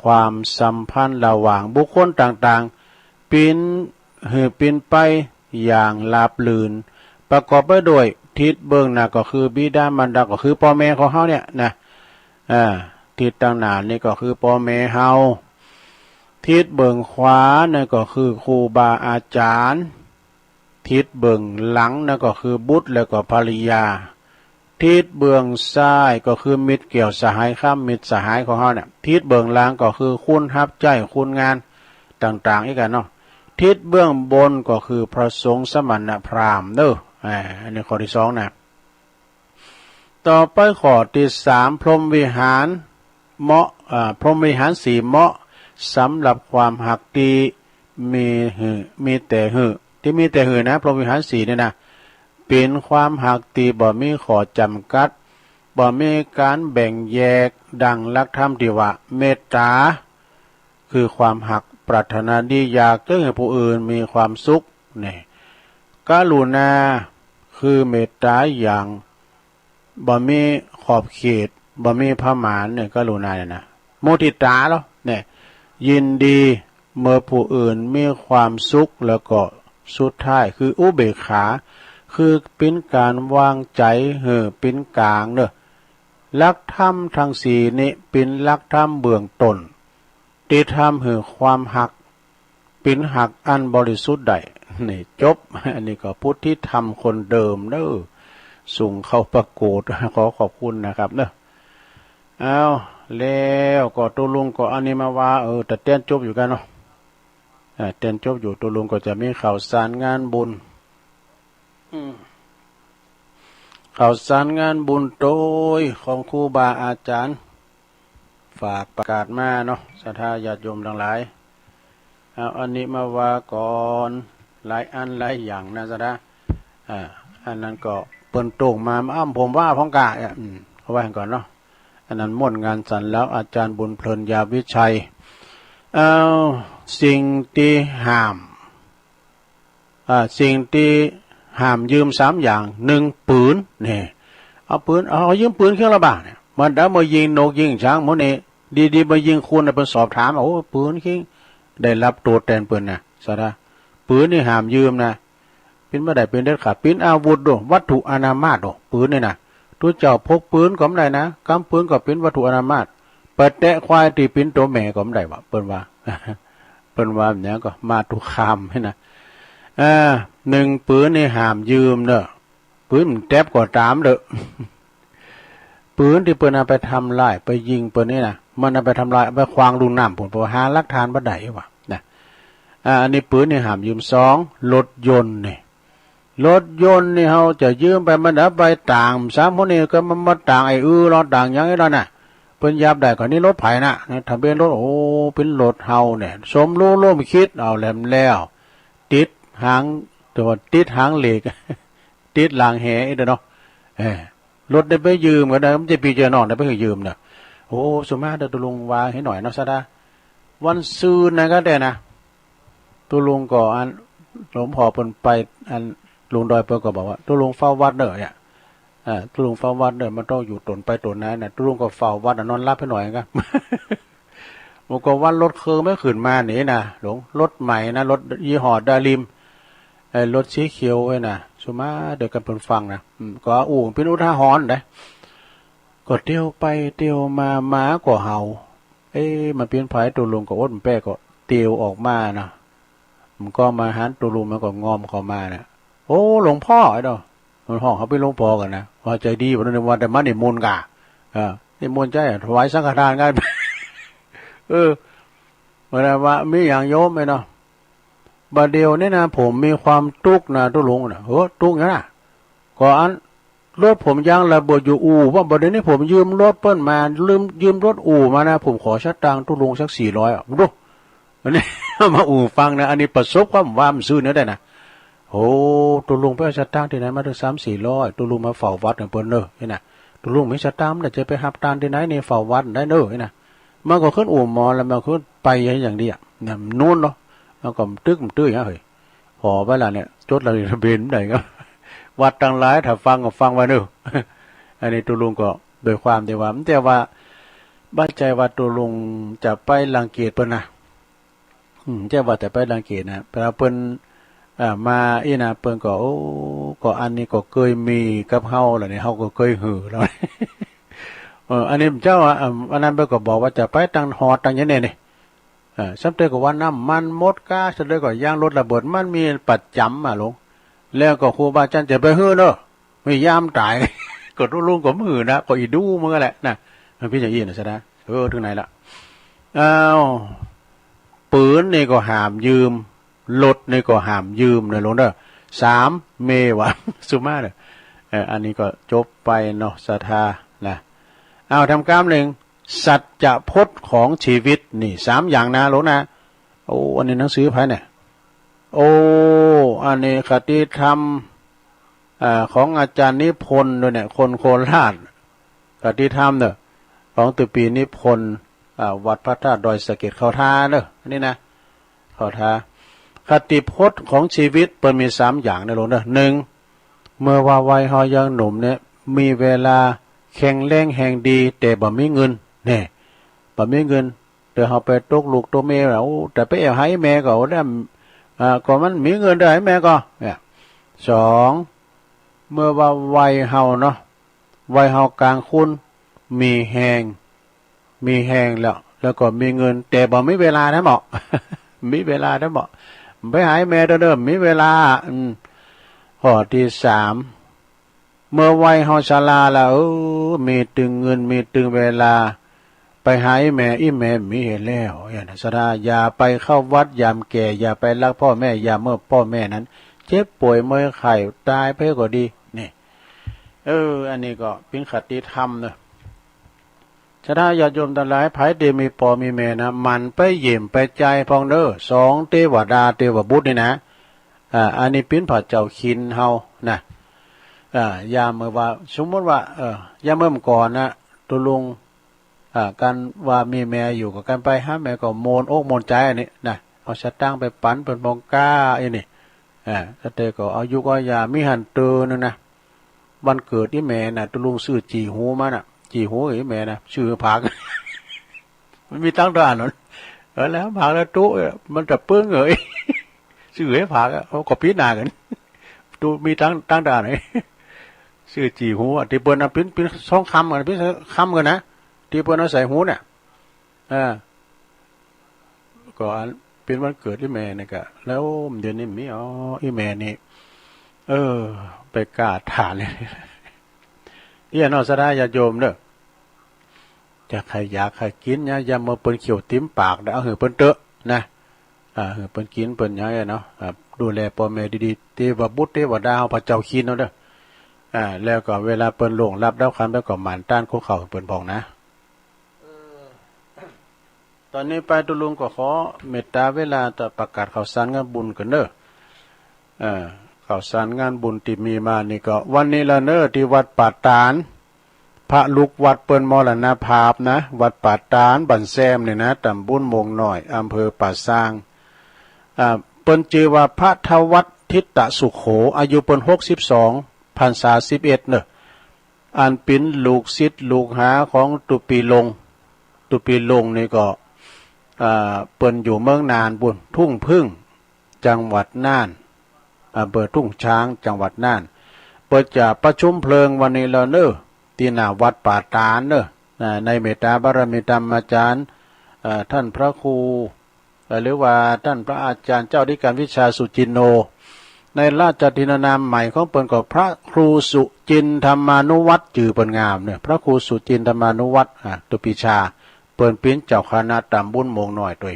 ความสัมพันธ์ระหว่างบุคคลต่างๆ เป๋น หื้อเป๋นไปอย่างราบรื่น ประกอบไปด้วยทิศเบื้องหน้าก็คือบิดามารดา ก็คือป้อแม่ของเฮาเนี่ยนะ อ่า ทิศตางหน้านี่ก็คือป้อแม่เฮา ทิศเบื้องขวานั่นก็คือครูบาอาจ๋ารย์ ทิศเบื้องหลังนั่นก็คือบุตรแล้วก็ภริยา ทิศเบื้องซ้ายก็คือมิตรแก้วสหายคำ มิตรสหายของเฮาเนี่ย ทิศเบื้องล่างก็คือคนฮับใจ๊คนงานต่างๆ อีกกั๋นเนาะ ทิศเบื้องบนก็คือพระสงฆ์สมณพราหมณ์เนาะ อ่า อันนี้ข้อตี้สองนะ ต่อไปข้อตี้สาม พรหมวิหารเหมาะ อ่า พรหมวิหารสี่เหมาะสำหรับความฮักตี้มีหื้อ มีแต่หื้อ ตี้มีแต่หื้อนะ พรหมวิหารสี่เนี่ยนะ เป๋นความฮักตี้บ่มีข้อจ๋ำกัด บ่มีก๋านแบ่งแยก ดังหลักธรรมตี้ว่าเมตตา คือความฮัก ปรารถนาดีอยากจะหื้อผู้อื่นมีความสุข นี่ กรุณา คือเมตตาอย่างบ่มีขอบเขต บ่มีประมาณเนี่ย กรุณาเนี่ยนะ มุทิตาเนาะ เนี่ย ยินดีเมื่อผู้อื่นมีความสุข แล้วก็สุดท้ายคืออุเบกขา คือเป๋นก๋านวางใจ๋หื้อเป๋นก๋างเนาะ หลักธรรมตังสี่นี้เป๋นหลักธรรมเบื้องต้น ตี้ทำหื้อความฮักเป๋นฮักอันบริสุทธิ์ได้ นี่จบ อันนี้ก็พุทธิธรรมคนเดิมเนาะ ส่งเข้าประกวด ขอขอบคุณนะครับเนาะ เอา แล้วก็ตกลงก็อันนี้มาว่า เออ แต่เตียนจบอยู่กั๋นเนาะ อ่า เตียนจบอยู่ ตกลงก็จะมีข่าวสารงานบุญ อืม ข่าวสารงานบุญโตยของครูบาอาจ๋ารย์ ฝากประกาศมาเนาะ ศรัทธาญาติโยมตังหลาย เอาอันนี้มาว่าก่อน หลายอันหลายอย่างนะศรัทธา อ่า อันนั้นก็เปิ้นโต้งมา อ้ำ ผมว่าพ้องกะ อ่ะ อืม เอาไว้ก่อนเนาะ อันนั้นม่วนงานสรรแล้ว อาจ๋ารย์บุญเพลิน ยาวิชัย เอา สิ่งตี้ห้าม อ่า สิ่งตี้ห้ามยืมสามอย่าง นึ่ง ปืน นี่ เอาปืน เอา เอายืมปืนเคียงละบ่าเนี่ย มันเดามายิงนกยิงช้างหมดนี่ ดีๆ มายิงคนน่ะ เปิ้นสอบถาม โอ้ ปืนเคียง ได้ฮับตั๋วแตนเปิ้นน่ะ ศรัทธา ปืนนี่ห้ามยืมนะ เป๋นบ่ได้เป๋นเด็ดขาด เป๋นอาวุธโด วัตถุอนามาตย์โด ปืนนี่นะ ตุ๊เจ้าพกปืนก็บ่ได้นะ ก๋ำปืนก็เป๋นวัตถุอนามาตย์ ไปแตะควายตี้เป๋นตั๋วแม่ก็บ่ได้วะ เปิ้นว่า เปิ้นว่าอย่างก็มาตุคามนี่นะ อ่า นึ่ง ปืนนี่ห้ามยืมเนาะ ปืนมันแต๊บก็ต๋ามเต๊อะ ปืนตี้เปิ้นเอาไปทำร้าย ไปยิงเปิ้นนี่นะ มันเอาไปทำร้าย เอาไปขว้างลุ่มน้ำปู๊น เปิ้นหาหลักฐานบ่ได้วะนะ อ่า อันนี้ปืนนี่ห้ามยืม สอง รถยนต์นี่ รถยนต์นี่เฮาจะยืมไป มันเอาไปต่าง สามคนนี่ก็มันมาต่างไอ้อือลอต่างหยังไอ้ลอน่ะ เปิ้นยับได้ก็นี่รถใผน่ะ นะ ทะเบียนรถ โอ้ เป๋นรถเฮาเนี่ย สมรู้ร่วมคิดเอาแหลมแล้ว ติดหาง ตั๋วติดหางเหล็ก ติดหลังแหไอ้เด้อเนาะ เออ รถได้ไปยืมก็ได้ มันจะปีเจอนอนได้ไปยืมเนาะ โอ้ สุมาเด้อ ตกลงว่าหื้อหน่อยเนาะ ศรัทธา วันซืนนะก็ได้นะ ตกลงก็อัน หลวงพ่อเปิ้นไป อัน ลุงดอยเปิ้นก็บอกว่า ตกลงเฝ้าวัดเน่อเนี่ย อ่า ตกลงเฝ้าวัดเน่อ มันต้องอยู่ตนไปตนนั้นนะ ตกลงก็เฝ้าวัดอะ นอนหลับหื้อหน่อยก็ มันก็วันรถเครื่องไม่ขึ้นมานี่นะ หลวง รถใหม่นะ รถยี่ห้อดาริม ไอ้รถสีเขียวไอ้น่ะ สุมาเด้อ กันเปิ้นฟังนะ อืม ก็อู้เป๋นอุทาหรณ์เด้ ก็เตียวไปเตียวมา หมาก็เห่า เอ๊ะ มันเป๋นใผ ตกลงก็อดแป๊ก็เตียวออกมานะ มันก็มาหันตกลง มันก็งอมเข้ามาเนี่ย โอ้ หลวงพ่อ ไอ้เนาะ มันฮ้องเฮาเป๋นหลวงพ่อกั๋นนะ ว่าใจ๋ดี ว่าแต่มานิมนต์ก่า เออ นิมนต์ใจ๋อะ ถวายสังฆทานกั๋น เออ ว่าแต่ว่ามีหยังโยม ไอ้เนาะ บ่าเดี่ยวนี้นะ ผมมีความตุ๊กข์นะ ตกลงนะ เฮ้อ ตุ๊กข์หยังนะ ก็อัน รถผมยางระเบิดอยู่อู่ ว่าบ่าเดี่ยวนี้ผมยืมรถเปิ้นมา ยืม ยืมรถอู่มานะ ผมขอสตางค์ตกลงสักสี่ร้อยอะ ดู อันนี้ มาอู้ฟังนะ อันนี้ประสบความว่ามันซื่อเนาะได้นะ โอ้ ตกลงไปเอาสตางค์ตี้ไหนมาตึงสามสี่ร้อย ตกลงมาเฝ้าวัดหื้อเปิ้นเน่อ นี่นะ ตกลงมีสตางค์น่ะ จะไปฮับตานตี้ไหนนี่ เฝ้าวัดได้เน่อ นี่นะ มันก็ขึ้นอู้หมอแล้ว มันก็ขึ้นไปอย่างเดียวนะ มันนู่นเนาะ มันก็ตึกมันตื้ออย่างเฮ้ย ผ่อไปละเนี่ย จดทะเบียนบ่ได้ก็ วัดตังหลาย ถ้าฟังก็ฟังไว้เน่อ อันนี้ตกลงก็โดยความตี้ว่า แต่ว่าบ่ใจ้ว่าตกลงจะไปรังเกียจเปิ้นนะ อืม บ่ใจ้ว่าจะไปรังเกียจนะ แต่ว่าเปิ้น อ่า มาอี้นะ เปิ้นก็ โอ้ ก็อันนี้ก็เกยมีกับเฮาแล้วนี่ เฮาก็เกยหื้อแล้ว เออ อันนี้เจ้า อ่า อันนั้นเปิ้นก็บอกว่าจะไปตังฮอดตังหยังเนี่ยนี่ เออ ซ้ำเตื้อก็ว่าน้ำมันหมดก๊า ซ้ำเตื้อก็ยางรถระเบิด มันมีประจ๋ำอะหลวง แล้วก็ครูบาอาจ๋ารย์จะไปหื้อเน่อ มียามต๋าย ก็ตุ๊ลุงก็หื้อนะ ก็อี้ดูเหมือนกั๋นแหละนะ มันเป๋นอย่างอี้นะ ศรัทธา เออ เถิงไหนละ อ้าว ปืนนี่ก็ห้ามยืม รถนี่ก็ห้ามยืมเน่อหลวงเน่อ สาม เมย์วะ สุมาเน่อ เออ อันนี้ก็จบไปเนาะ ศรัทธานะ อ้าว แถมกำนึ่ง สัจจะพจน์ของชีวิต นี่ สาม อย่างนะหลวงนะ โอ้ อันนี้หนังสือใผเนี่ย โอ้ อันนี้คติธรรม อ่า ของอาจ๋ารย์นิพนธ์ด้วยเนี่ย คนโคราช คติธรรมเน่อ ของตุ๊ปี๋นิพนธ์ อ่า วัดพระธาตุดอยสะเก็ด เข้าท่าเน่อ อันนี้นะ เข้าท่า คติพจน์ของชีวิตเปิ้นมีสามอย่างเน่อหลวงเน่อ นึ่ง เมื่อว่าวัยเฮายังหนุ่มเนี่ย มีเวลาแข็งแรงแฮงดี แต่บ่มีเงิน แน่ บ่มีเงิน เดี๋ยวเฮาไปตกลูกตกเมียแล้ว โอ้ แต่ไปแอ่วหาแม่ก็ โอ้ ได้ อ่า ก็มันมีเงินได้แม่ก็ เนี่ย สอง เมื่อว่าวัยเฮาเนาะ วัยเฮากลางคน มีแฮง มีแฮงแล้ว แล้วก็มีเงิน แต่บ่มีเวลาแต๊เหมาะ มีเวลาแต๊เหมาะ ไปหาแม่เด้อ มีเวลา อืม ข้อตี้สาม เมื่อวัยเฮาชราแล้ว เออ มีตึงเงิน มีตึงเวลา ไปหาอีแม่ อีแม่มีหื้อแล้ว อย่างนั้น ศรัทธา อย่าไปเข้าวัดยามแก่ อย่าไปรักพ่อแม่ ยามเมื่อพ่อแม่นั้น เจ็บป่วยเมื่อยไข้ ต๋ายไปก็ดี นี่ เออ อันนี้ก็เป๋นคติธรรมเน่อ ศรัทธาญาติโยมตังหลาย ใผตี้มีป้อมีแม่นะ หมั่นไปเยี่ยมไปใจ๋พ่องเน่อ สอง เตวดา เตวบุตรนี่นะ อ่า อันนี้เป๋นพระเจ้าคินเฮานะ อ่า ยามเมื่อว่า สมมุติว่า เออ ยามเมื่อก่อนนะ ตุ๊ลุง อ่า กั๋นว่ามีแม่อยู่ ก็กั๋นไปหาแม่ก็โมนอกโมนใจ๋อันนี้นะ เอาสตางค์ไปปั๋นเปิ้นพ่องก้าอันนี้ อ่า แล้วแต่ก็เอายุกเอายา มีหั้นเตื้อนึ่งนะ วันเกิดอีแม่น่ะ ตุ๊ลุงซื้อจี่หูมาน่ะ จี่หูอีแม่น่ะ ซื้อหื้อผาก มันมีตังค์เต้าอั้น เออ แล้วผากแล้วตุ๊ เออ มันจะปึ้งเหรอ ซื้อหื้อผากอะ เอาก็ปิดหน้ากั๋น ตุ๊มีตังค์ ตังค์เต้าอั้น ซื้อจี่หูอะ ตี้เปิ้นเอาปิ้น ปิ้นทองคำกั๋น ปิ้นคำกั๋นนะ ตี้เปิ้นเอาใส่หูเนี่ย อ่า ก็อันเป๋นวันเกิดอีแม่นี่กะ แล้วเดี๋ยวนี้มี อ๋อ อีแม่นี่ เออ ไปกล้าถานเลย เอี้ยเนาะ ศรัทธาญาติโยมเน่อ จะใค่อยากใค่กิ๋นเนี่ย ยามเมื่อเปิ้นเคี้ยวติ่มปาก เอาหื้อเปิ้นเต๊อะนะ อ่า หื้อเปิ้นกิ๋นเปิ้นหยังเนาะ อ่า ดูแลป้อแม่ดีๆ เตวบุตรเตวดาเฮา พระเจ้าคินเฮาเน่อ อ่า แล้วก็เวลาเปิ้นล่วงลับดับขันธ์ไป ก็หมั่นต้านคุกเข่าหื้อเปิ้นพ่องนะ ต๋อนนี้ไปตุ๊ลุงก็ขอเมตต๋าเวลาจะประกาศข่าวสารงานบุญกั๋นเน่อ เอ่อ ข่าวสารงานบุญตี้มีมานี่ก็ วันนี้ละเน่อ ตี้วัดป่าต๋าน พระลูกวัดเปิ้นมรณภาพนะ วัดป่าต๋าน บ้านแซมนี่นะ ต๋ำบลโมงน้อย อำเภอป่าซาง อ่า เปิ้นจื้อว่าพระธวัฒน์ ทิตตสุโข อายุเปิ้นหกสิบสอง พรรษาสิบเอ็ดเน่อ อันเป๋นลูกศิษย์ลูกหาของตุ๊ปี๋ลง ตุ๊ปี๋ลงนี่ก็ อ่า เปิ้นอยู่เมืองน่านปู้น ทุ่งผึ้ง จังหวัดน่าน อำเภอทุ่งช้าง จังหวัดน่าน เปิ้นจะประชุมเพลิงวันนี้ละเน่อ ตี้หน้าวัดป่าต๋านเน่อ อ่า ในเมตต๋าบารมีธรรมอาจ๋ารย์ อ่า ท่านพระครู เอ่อ หรือว่าต้านพระอาจ๋ารย์เจ้าอธิการวิชาสุจินโน ในราชทินนามใหม่ของเปิ้นก็พระครูสุจินธรรมานุวัฒน์ จื้อเปิ้นงามเน่อ พระครูสุจินธรรมานุวัฒน์ อ่า ตุ๊ปี๋ชา เปิ้นเป๋นเจ้าคณะต๋ำบลโมงน้อยตวย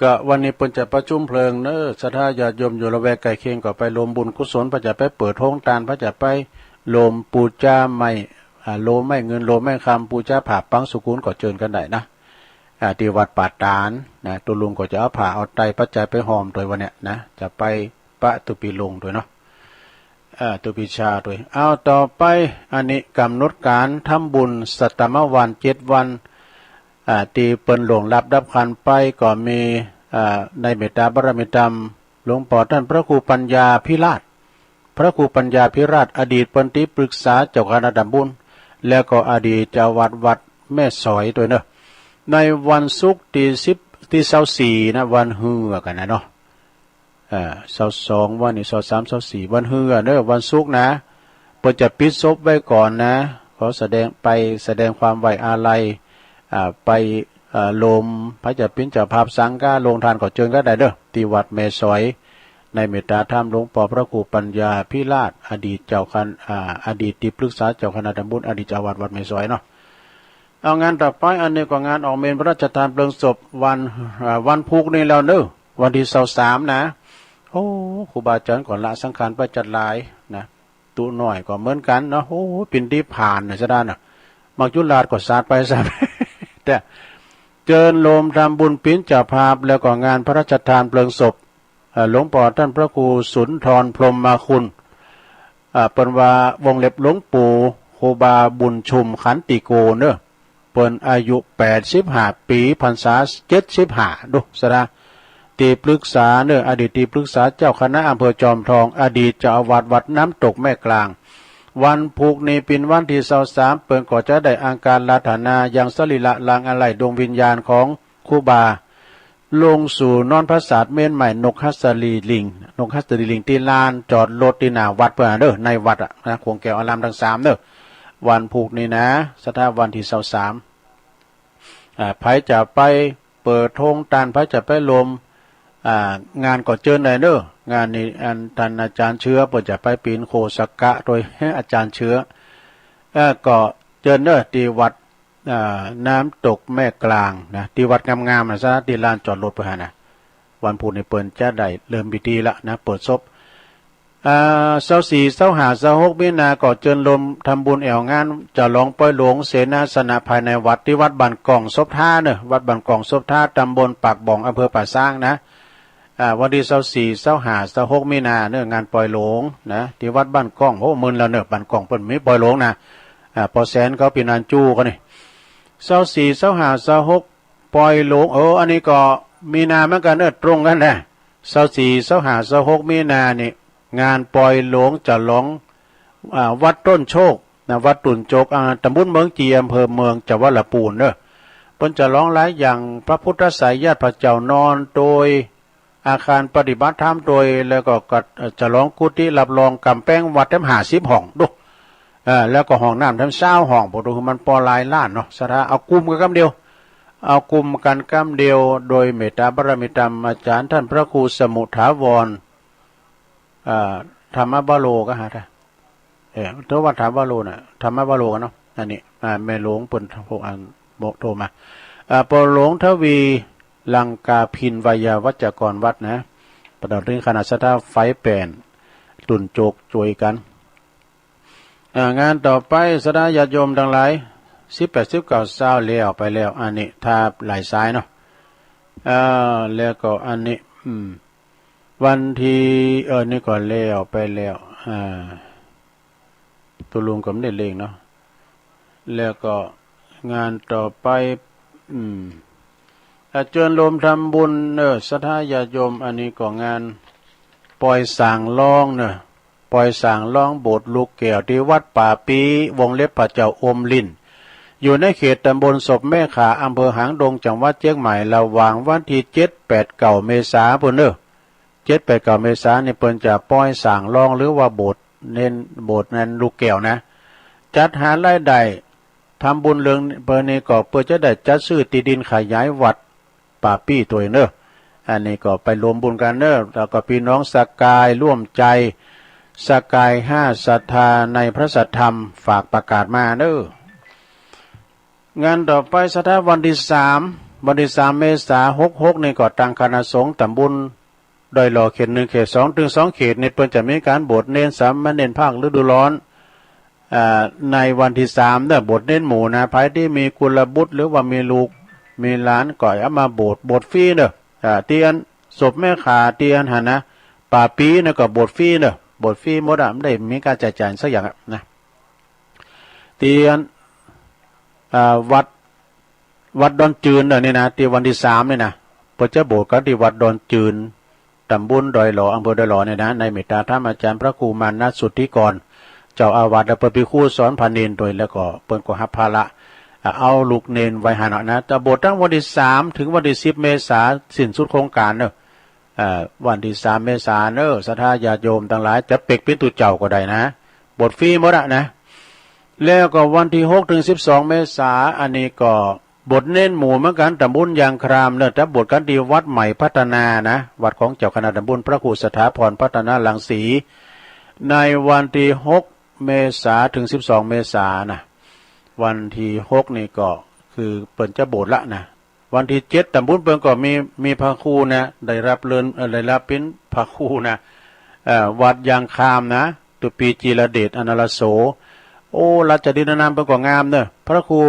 ก็วันนี้เปิ้นจะประชุมเพลิงเน่อ ศรัทธาญาติโยมอยู่ละแวกใก้เคียงก็ไปรวมบุญกุศล เปิ้นจะไปเปิดโฮงตาน เปิ้นจะไปรวมปู๋จาไม้ อ่า โลไม้เงิน โลไม้คำ ปู๋จาผ้าปังสุกุลก็เจิญกั๋นได้นะ อ่า ตี้วัดป่าต๋านนะ ตุ๊ลุงก็จะเอาผ้าเอาไตรปัจจัยไปห้อมตวยวันเนี้ยนะ จะไปปะตุ๊ปี๋ลงตวยเนาะ เอ่อ ตุ๊ปี๋ชาตวย เอาต่อไป อันนี้ก๋ำหนดก๋านทำบุญสัตตมวานเจ็ดวัน อ่า ตี้เปิ้นล่วงลับดับขันธ์ไปก็มี อ่า ในเมตต๋าบารมีธรรม หลวงป้อต้านพระครูปัญญาภิราช พระครูปัญญาภิราช อดีตเปิ้นตี้ปรึกษาเจ้าคณะต๋ำบล แล้วก็อดีตเจ้าวัดวัดแม่สอยตวยเน่อ ในวันศุกร์ตี้สิบ ตี้ซาวสี่นะ วันฮือกั๋นนะเนาะ อ่า ซาวสอง วันนี้ ซาวสาม ซาวสี่ วันฮือเน่อ วันศุกร์นะ เปิ้นจะปิดศพไว้ก่อนนะ ขอแสดง ไปแสดงความไว้อาลัย อ่า ไป อ่า โลม ใผจะเป๋นเจ้าภาพสังฆาโรงทานก็เจิญกั๋นได้เน่อ ตี้วัดแม่สอย ในเมตตาธรรมหลวงป้อพระครูปัญญาภิราช อดีตเจ้าคณะ อ่า อดีตตี้ปรึกษาเจ้าคณะตำบล อดีตเจ้าอาวาสวัดแม่สอยเนาะ เอางานต่อไป อันนี้ก็งานออกเมรุพระราชทานเพลิงศพวัน อ่า วันพุธนี้แล้วเนาะ วันตี้ซาวสามนะ โอ้ ครูบาอาจารย์ก็ละสังขารไปจัดหลายนะ ตุ๊น้อยก็เหมือนกั๋นเนาะ โอ้ ปิณฑิพานนะ สะด้านน่ะ มักจุราชก็สาดไปสาด แต่เจิญโลมทำบุญเป๋นเจ้าภาพ แล้วก็งานพระราชทานเพลิงศพ เอ่อ หลวงป้อต้านพระครูสุนทรพรหมคุณ อ่า เปิ้นว่าวงเล็บหลวงปู่ครูบาบุญชุมขันติโกเนาะ เปิ้นอายุแปดสิบห้าปี๋ พรรษาเจ็ดสิบห้า ดูสะด้า ตี้ปรึกษาเนาะ อดีตตี้ปรึกษาเจ้าคณะอำเภอจอมทอง อดีตเจ้าอาวาสวัดน้ำตกแม่กลาง วันพุธนี้เป๋นวันตี้ซาวสาม เปิ้นก็จะได้อังคาราธนายังสรีระลางอาลัยดวงวิญญาณของครูบา ลงสู่นอนผสาทเมรุใหม่นกหัสดีลิง นกหัสดีลิงตี้ลานจอดรถตี้หน้าวัดเปิ้นเนาะ ในวัดอะนะ ขวงแก้วอารามตังสามเนาะ วันพุธนี้นะ สะด้าวันตี้ซาวสาม อ่า ใผจะไปเปิดธงตาน ใผจะไปโลม อ่า งานก็เจิญได้เนาะ งานนี้อันต้านอาจ๋ารย์เชื้อเปิ้นจะไปเป๋นโฆษกะโตย อาจ๋ารย์เชื้อ เอ่อ ก็เจิญเนาะ ตี้วัด อ่า น้ำตกแม่กลางนะ ตี้วัดงามๆ นะ สะด้าตี้ลานจอดรถเปิ้นหั้นนะ วันพุธนี้เปิ้นจะได้เริ่มพิธีละนะ เปิดศพ อ่า ซาวสี่ ซาวห้า ซาวหก มีนา ก็เจิญโลมทำบุญแอ่วงานฉลองปอยหลวงเสนาสนะภายในวัด ตี้วัดบ้านก่องศพท้าเนาะ วัดบ้านก่องศพท้า ตำบลปากบ่อง อำเภอป่าซางนะ อ่า วันตี้ซาวสี่ ซาวห้า ซาวหก มีนาเนาะ งานปอยหลวงนะ ตี้วัดบ้านก่อง โอ้ เมินแล้วเนาะ บ้านก่องเปิ้นมีปอยหลวงนะ อ่า ป้อแสนเขาปี้นานจู้กั๋นนี่ ซาวสี่ ซาวห้า ซาวหก ปอยหลวง เออ อันนี้ก็มีนาเหมือนกั๋นเนาะ ตรงกั๋นแหละ ซาวสี่ ซาวห้า ซาวหก มีนานี่ งานปอยหลวงฉลอง อ่า วัดต้นโชคนะ วัดตุ่นโจก อ่า ตำบลเมืองจี อำเภอเมือง จังหวัดละปูนเนาะ เปิ้นฉลองหลายอย่าง พระพุทธไสยญาติ พระเจ้านอนโตย อาคารปฏิบัติธรรมโตย แล้วก็ ก็ เอ่อ ฉลองกุฏิรับรองก๋ำแปงวัดแถมห้าสิบห้องดู เอ่อ แล้วก็ห้องน้ำแถมซาวห้อง ปอดูมันปอหลายล้านเนาะ สะด้า เอากุมกั๋นกำเดียว เอากุมกั๋นกำเดียว โดยเมตตาบารมีธรรมอาจ๋ารย์ต้านพระครูสมุทถาวร อ่า ธรรมวโร ก็หาได้ เออ โทรว่าธรรมวโรน่ะ ธรรมวโรกั๋นเนาะ อันนี้ อ่า แม่หลวงเปิ้นโทร อ่า บอกโทรมา อ่า ปอยหลวงทวี ลังกาพิณ ไวยาวัจกรวัดนะ ประดับเรื่องคณะสะด้าไฟแป่น ตุ่นโจกโจยกั๋น อ่า งานต่อไป สะด้าญาติโยมตังหลาย สิบแปด สิบเก้า ซาว แล้วไปแล้ว อันนี้ถ้าหลายสายเนาะ อ่า แล้วก็อันนี้ อืม วันตี้ เออ นี่ก็แล้วไปแล้ว อ่า ตกลงก็บ่ได้เร่งเนาะ แล้วก็งานต่อไป อืม อ่า เจิญโลมทำบุญเนาะ สะด้าญาติโยม อันนี้ก็งานปอยสร้างลองเนาะ ปอยสร้างลองโบสถ์ลูกแก้วตี้วัดป่าปี้ วงเล็บพระเจ้าอมรินทร์ อยู่ในเขตตำบลศพแม่ขา อำเภอหางดง จังหวัดเจียงใหม่ ระหว่างวันตี้เจ็ด แปด เก้า เมษาปู้นเนาะ เจ็ด แปด เก้า เมษานี่เปิ้นจะปอยสร้างลอง หรือว่าโบสถ์เณร โบสถ์นั้นลูกแก้วนะ จัดหารายได้ทำบุญเรื่องเปิ้นนี่ก็เปื้อจะได้จัดซื้อตี้ดินขยายวัดป่าปี้โตยเนาะ อันนี้ก็ไปรวมบุญกั๋นเนาะ แล้วก็ปี้น้องสกายร่วมใจ๋ สกายห้าศรัทธาในพระสัทธรรม ฝากประกาศมาเนาะ งานต่อไป สะด้าวันตี้สาม วันตี้สาม เมษา หกหก นี่ก็ตางคณะสงฆ์ตำบลดอยหล่อ เขตหนึ่ง เขตสอง เถิงสองเขตนี่เปิ้นจะมีก๋านบวชเณรสามเณรภาคฤดูร้อน อ่า ในวันตี้สามเนาะ บวชเณรหมู่นะ ใผตี้มีกุลบุตรหรือว่ามีลูกมีหลานก็เอามาบวช บวชฟรีเนาะ อ่า ตี้อันศพแม่ขา ตี้อันหั้นนะ ป่าปี้เนาะ ก็บวชฟรีเนาะ บวชฟรีหมดอะ บ่ได้มีก๋านใจ๊จ่ายสักอย่างอะนะ ตี้อัน อ่า วัด วัดดอนจืนเนาะ นี่นะ ตี้วันตี้สามนี่นะ เปิ้นจะบวชกั๋นตี้วัดดอนจืน ตำบลดอยหล่อ อำเภอดอยหล่อนี่นะ ในเมตตาธรรมอาจ๋ารย์พระครูมานะสุทธิกร เจ้าอาวาส และเปิ้นเป๋นครูสอนพระเณรโตย แล้วก็เปิ้นก็ฮับภาระ อ่า เอาลูกเณรไว้หั้นเนาะนะ จะบวชตั้งวันตี้สามเถิงวันตี้สิบเมษา สิ้นสุดโครงก๋านเนาะ อ่า วันตี้สามเมษาเนาะ ศรัทธาญาติโยมตังหลาย จะเปกเป๋นตุ๊เจ้าก็ได้นะ บวชฟรีหมดอะนะ แล้วก็วันตี้หกเถิงสิบสองเมษา อันนี้ก็ บวชเณรหมู่เหมือนกั๋น ต๋ำบลยางครามเน่อ จะบวชกั๋นตี้วัดใหม่พัฒนานะ วัดของเจ้าคณะต๋ำบล พระครูสถาพรพัฒนารังสี ในวันตี้หกเมษาเถิงสิบสองเมษานะ วันตี้หกนี่ก็คือเปิ้นจะบวชละนะ วันตี้เจ็ดต๋ำบลเปิ้นก็มี มีพระครูนะ ได้ฮับเริญ เอ่อ ได้ฮับเป๋นพระครูนะ เอ่อ วัดยางครามนะ ตุ๊ปีจีรเดช อนาลโส โอ้ ราชดินนามเปิ้นก็งามเน่อ พระครู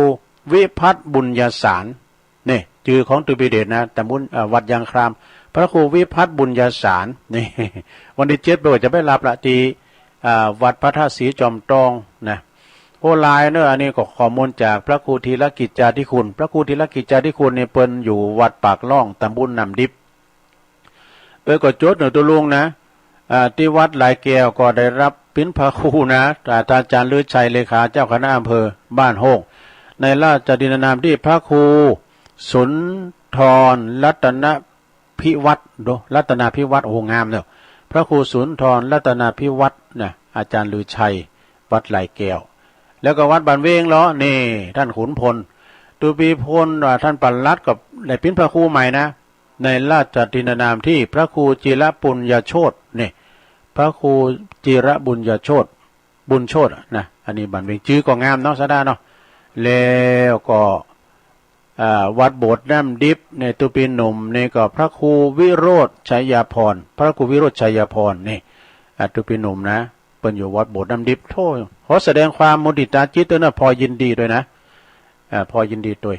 วิพัฒน์บุญญาสาร นี่จื้อของตุ๊ปีเดชนะ ต๋ำบล เอ่อ วัดยางคราม พระครูวิพัฒน์บุญญาสาร นี่ วันตี้เจ็ดเปิ้นก็จะไปฮับละตี้ อ่า วัดพระธาตุสีจอมตองนะ โอ้ หลายเน่อ อันนี้ก็ข้อมูลจากพระครูธีรกิจจาธิคุณ พระครูธีรกิจจาธิคุณนี่เปิ้นอยู่วัดปากล่อง ต๋ำบลน้ำดิบ เออ ก็จดเน่อตุ๊ลุงนะ อ่า ตี้วัดหลายแก้วก็ได้ฮับเป๋นพระครูนะ อ่า อาจารย์ลือชัย เลขาเจ้าคณะอำเภอบ้านโฮ่ง ในราชดินนามตี้พระครูสุนทรรัตน พิวัตร ดู รัตนาภิวัตร โอ้โห งามเน่อ พระครูสุนทรรัตนาภิวัตรนะ อาจารย์ลือชัย วัดหลายแก้ว แล้วก็วัดบ้านเวงเหรอ นี่ ท่านขุนพล ตุ๊ปีพล อ่า ท่านปลัดก็ได้เป๋นพระครูใหม่นะ ในราชดินนามตี้พระครูจิรบุญญโชติ นี่ พระครูจิรบุญญโชติ บุญโชตินะ อันนี้บ้านเวง จื้อก็งามเนาะ ศรัทธาเนาะ แล้วก็ อ่า วัดโบสถ์น้ำดิบ ในตุ๊ปีหนุ่มนี่ก็พระครูวิโรจน์ชัยพร พระครูวิโรจน์ชัยพร นี่ อ่า ตุ๊ปีหนุ่มนะ เปิ้นอยู่วัดโบสถ์น้ำดิบ โธ่ ขอแสดงความมุทิตาจิตตวยนะ พอยินดีตวยนะ อ่า พอยินดีตวย